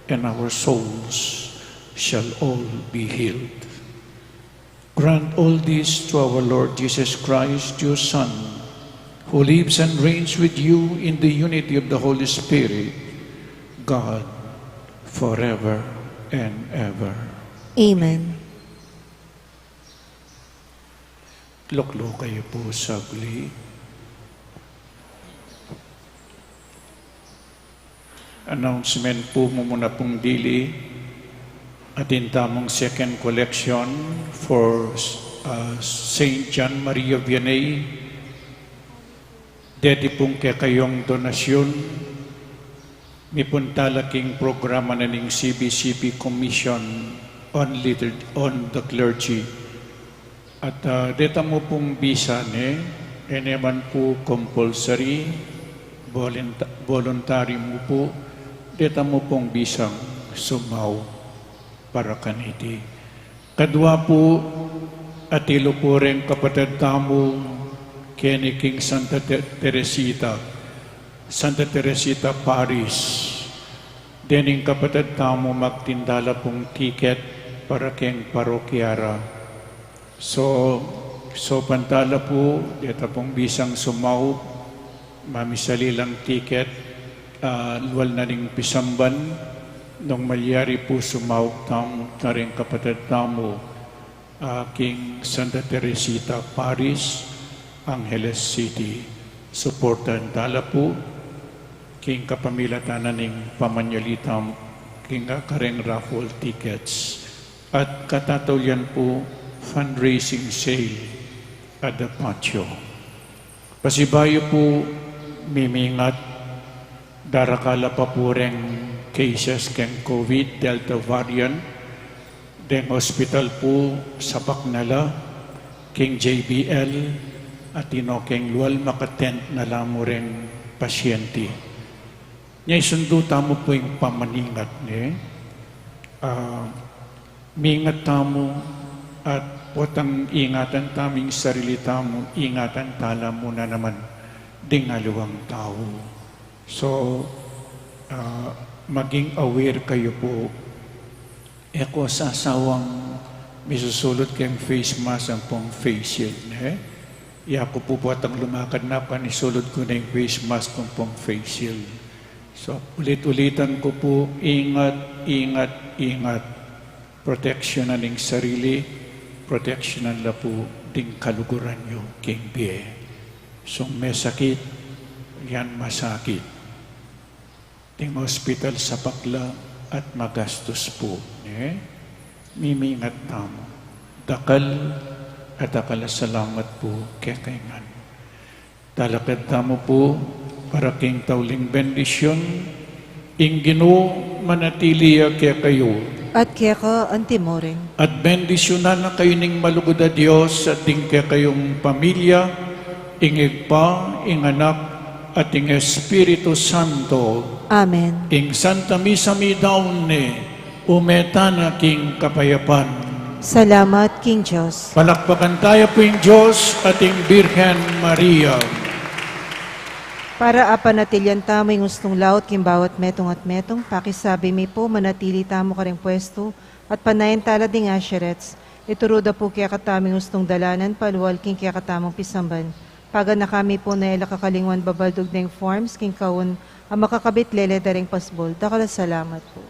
and our souls shall all be healed. Grant all this to our Lord Jesus Christ, your Son, who lives and reigns with you in the unity of the Holy Spirit, God, forever and ever. Amen. Lukluk kayu pu saglit. Announcement pu mumuna pung dili, atin tamung second collection for, uh, Saint John Maria Vianney. Deti pung kekayung donasyun, mipunta la king programa na ning C B C P Commission on Litur-, on the Clergy. At, ah, deta mu pung bisa ne, e ne man pu compulsory, volunta-, voluntary mu pu, deta mu pung bisang sumaup para kaniti. Kadua pu, atilu pu reng kapatad tamu keni king Santa Te-, Teresita, Santa Teresita Parish. Dening kapatad tamu magtinda la pung tiket para keng parokya ra. So, so pantala pu, deta pung bisang sumaup, mamisali lang tiket, ah, lual na ning pisamban, nung malyari pu sumaup tamu, na ring kapatad tamu, ah, king Santa Teresita Parish, Angeles City. Suportan tala pu king kapamilatan na ning pamanyalita king kareng raffle tickets at katataulian pu fundraising sale at the patio. Pasibayu pu, mimingat, darakal la pa pu reng cases keng COVID Delta variant, deng hospital pu sapak na la, king J B L, at ino keng lual makatent na la mu reng pasyente. Nya isundu tamu pu ing pamaningat, ne? Ah, mingat tamu at potang ingatan tamu ing sarili tamu, ingatan tala mu na naman ding aliwang tau. So, ah, maging aware kayu pu. E ko sasawang misusulut keng face mask ampong face shield, ne? Yaku pu potang lumakad na, panisulut ku na ing face mask ampong face shield. So, ulit-ulitan ku pu, ingat, ingat, ingat. Proteksyonan ing sarili, proteksyonan la pu ding kaluguran yu king bie. Sung mesakit, yan masakit. Ding hospital sapak la at magastus pu, ne? Mimingat tamu. Dakal at dakal a salamat pu kekayu ngan. Talakad tamu pu para king tauling bendisyun. Ing Ginu manatili ya kekayu. At keka antimurin. At bendisyunan na kayu ning malugud a Dios at ding kekayung pamilya, ing Ibpa, ing Anak, at ing Espiritu Santo. Amen. Ing Santa Misa midaun ne, ume tana king kapayapan. Salamat king Dios. Palakpakan taya pu ing Dios at ing Birhen Maria. Para apanatilian tamu ing ustung laut king bawat metung at metung, pakisabi mi pu, manatili tamu karing pwestu at panayan tala ding usherettes. Ituru da pu kekatamu ing ustung dalanan palual king kekatamung pisamban. Paganaka mi pu na e la kakalingwan babaldug deng forms king kaun a makakabit lele da ring pasbul. Dakal a salamat pu.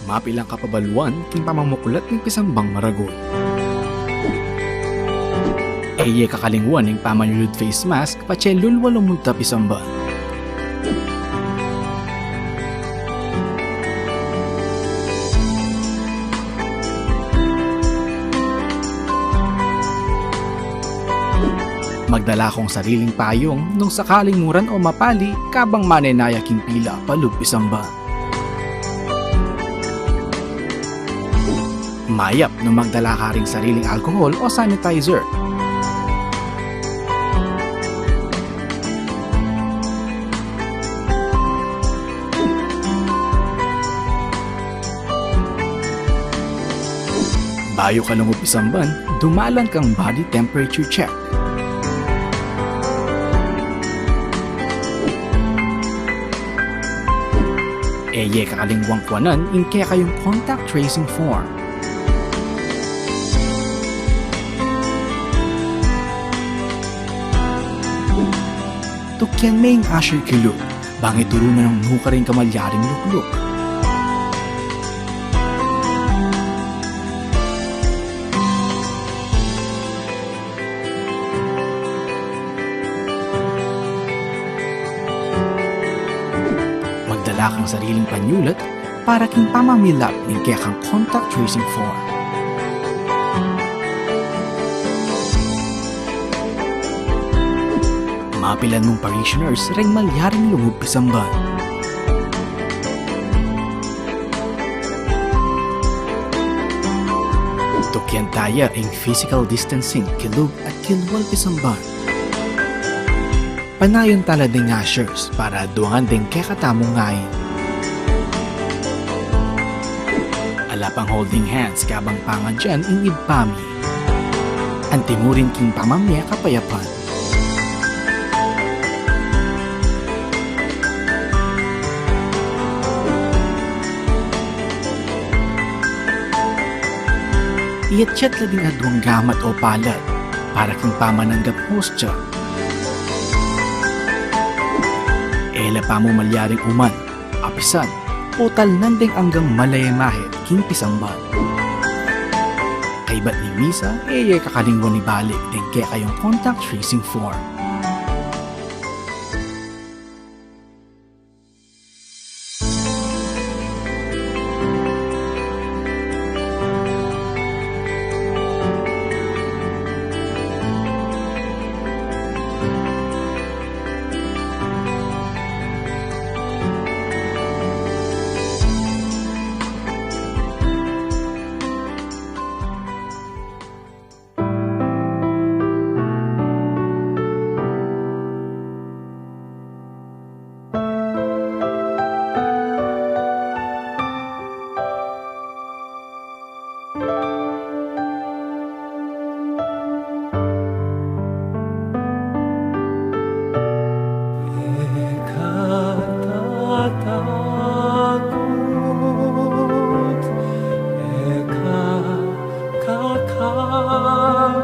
Mapilang kapabaluan king pamamuklat ning pisambang maragul. E ye kakalingwan ing pamanyulud face mask patse lulwa lumunta pisamban. Magdala kong sariling payung nung sakaling muran o mapali kabang manenaya king pila palub pisamban. Mayap nung magdala ka ring sariling alcohol o sanitizer. Bayu ka lungub pisamban, dumalan kang body temperature check. E ye kakalingwang kuanan ing kekayung contact tracing form. Tukian me ing usher kilub, bang ituru na nung nukarin kamalyaring lukluk. Magdala kang sariling panyulat para king pamamilap ning kekang contact tracing form. Mapilan mung parishioners reng malyaring lungub pisamban. Tukian taya ing physical distancing kilub at kilwal pisamban. Panayan tala ding ushers para duangan ding kekatamung ain. Ala pang holding hands kabang pangadyan ing Ibpa mi. Antimurin king pamamie kapayapan. Iyatyat la ding aduang gamat o palad para king pamananggap hostya. E la pamu malyaring uman, apisan, o talnan ding anggang malemahe king pisamban. Kaybat ning misa, e ye kakalingwan ibalik ding kekayung contact tracing form.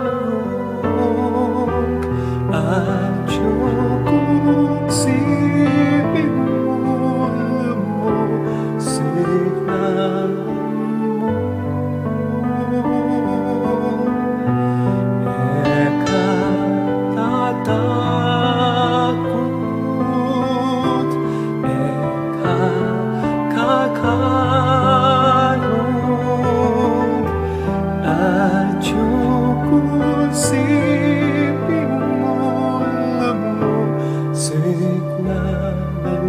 Kakalung at yuku si pimulmu signan mu. E ka tatakut, e ka kakalung, at yuku si pimulmu signan mu.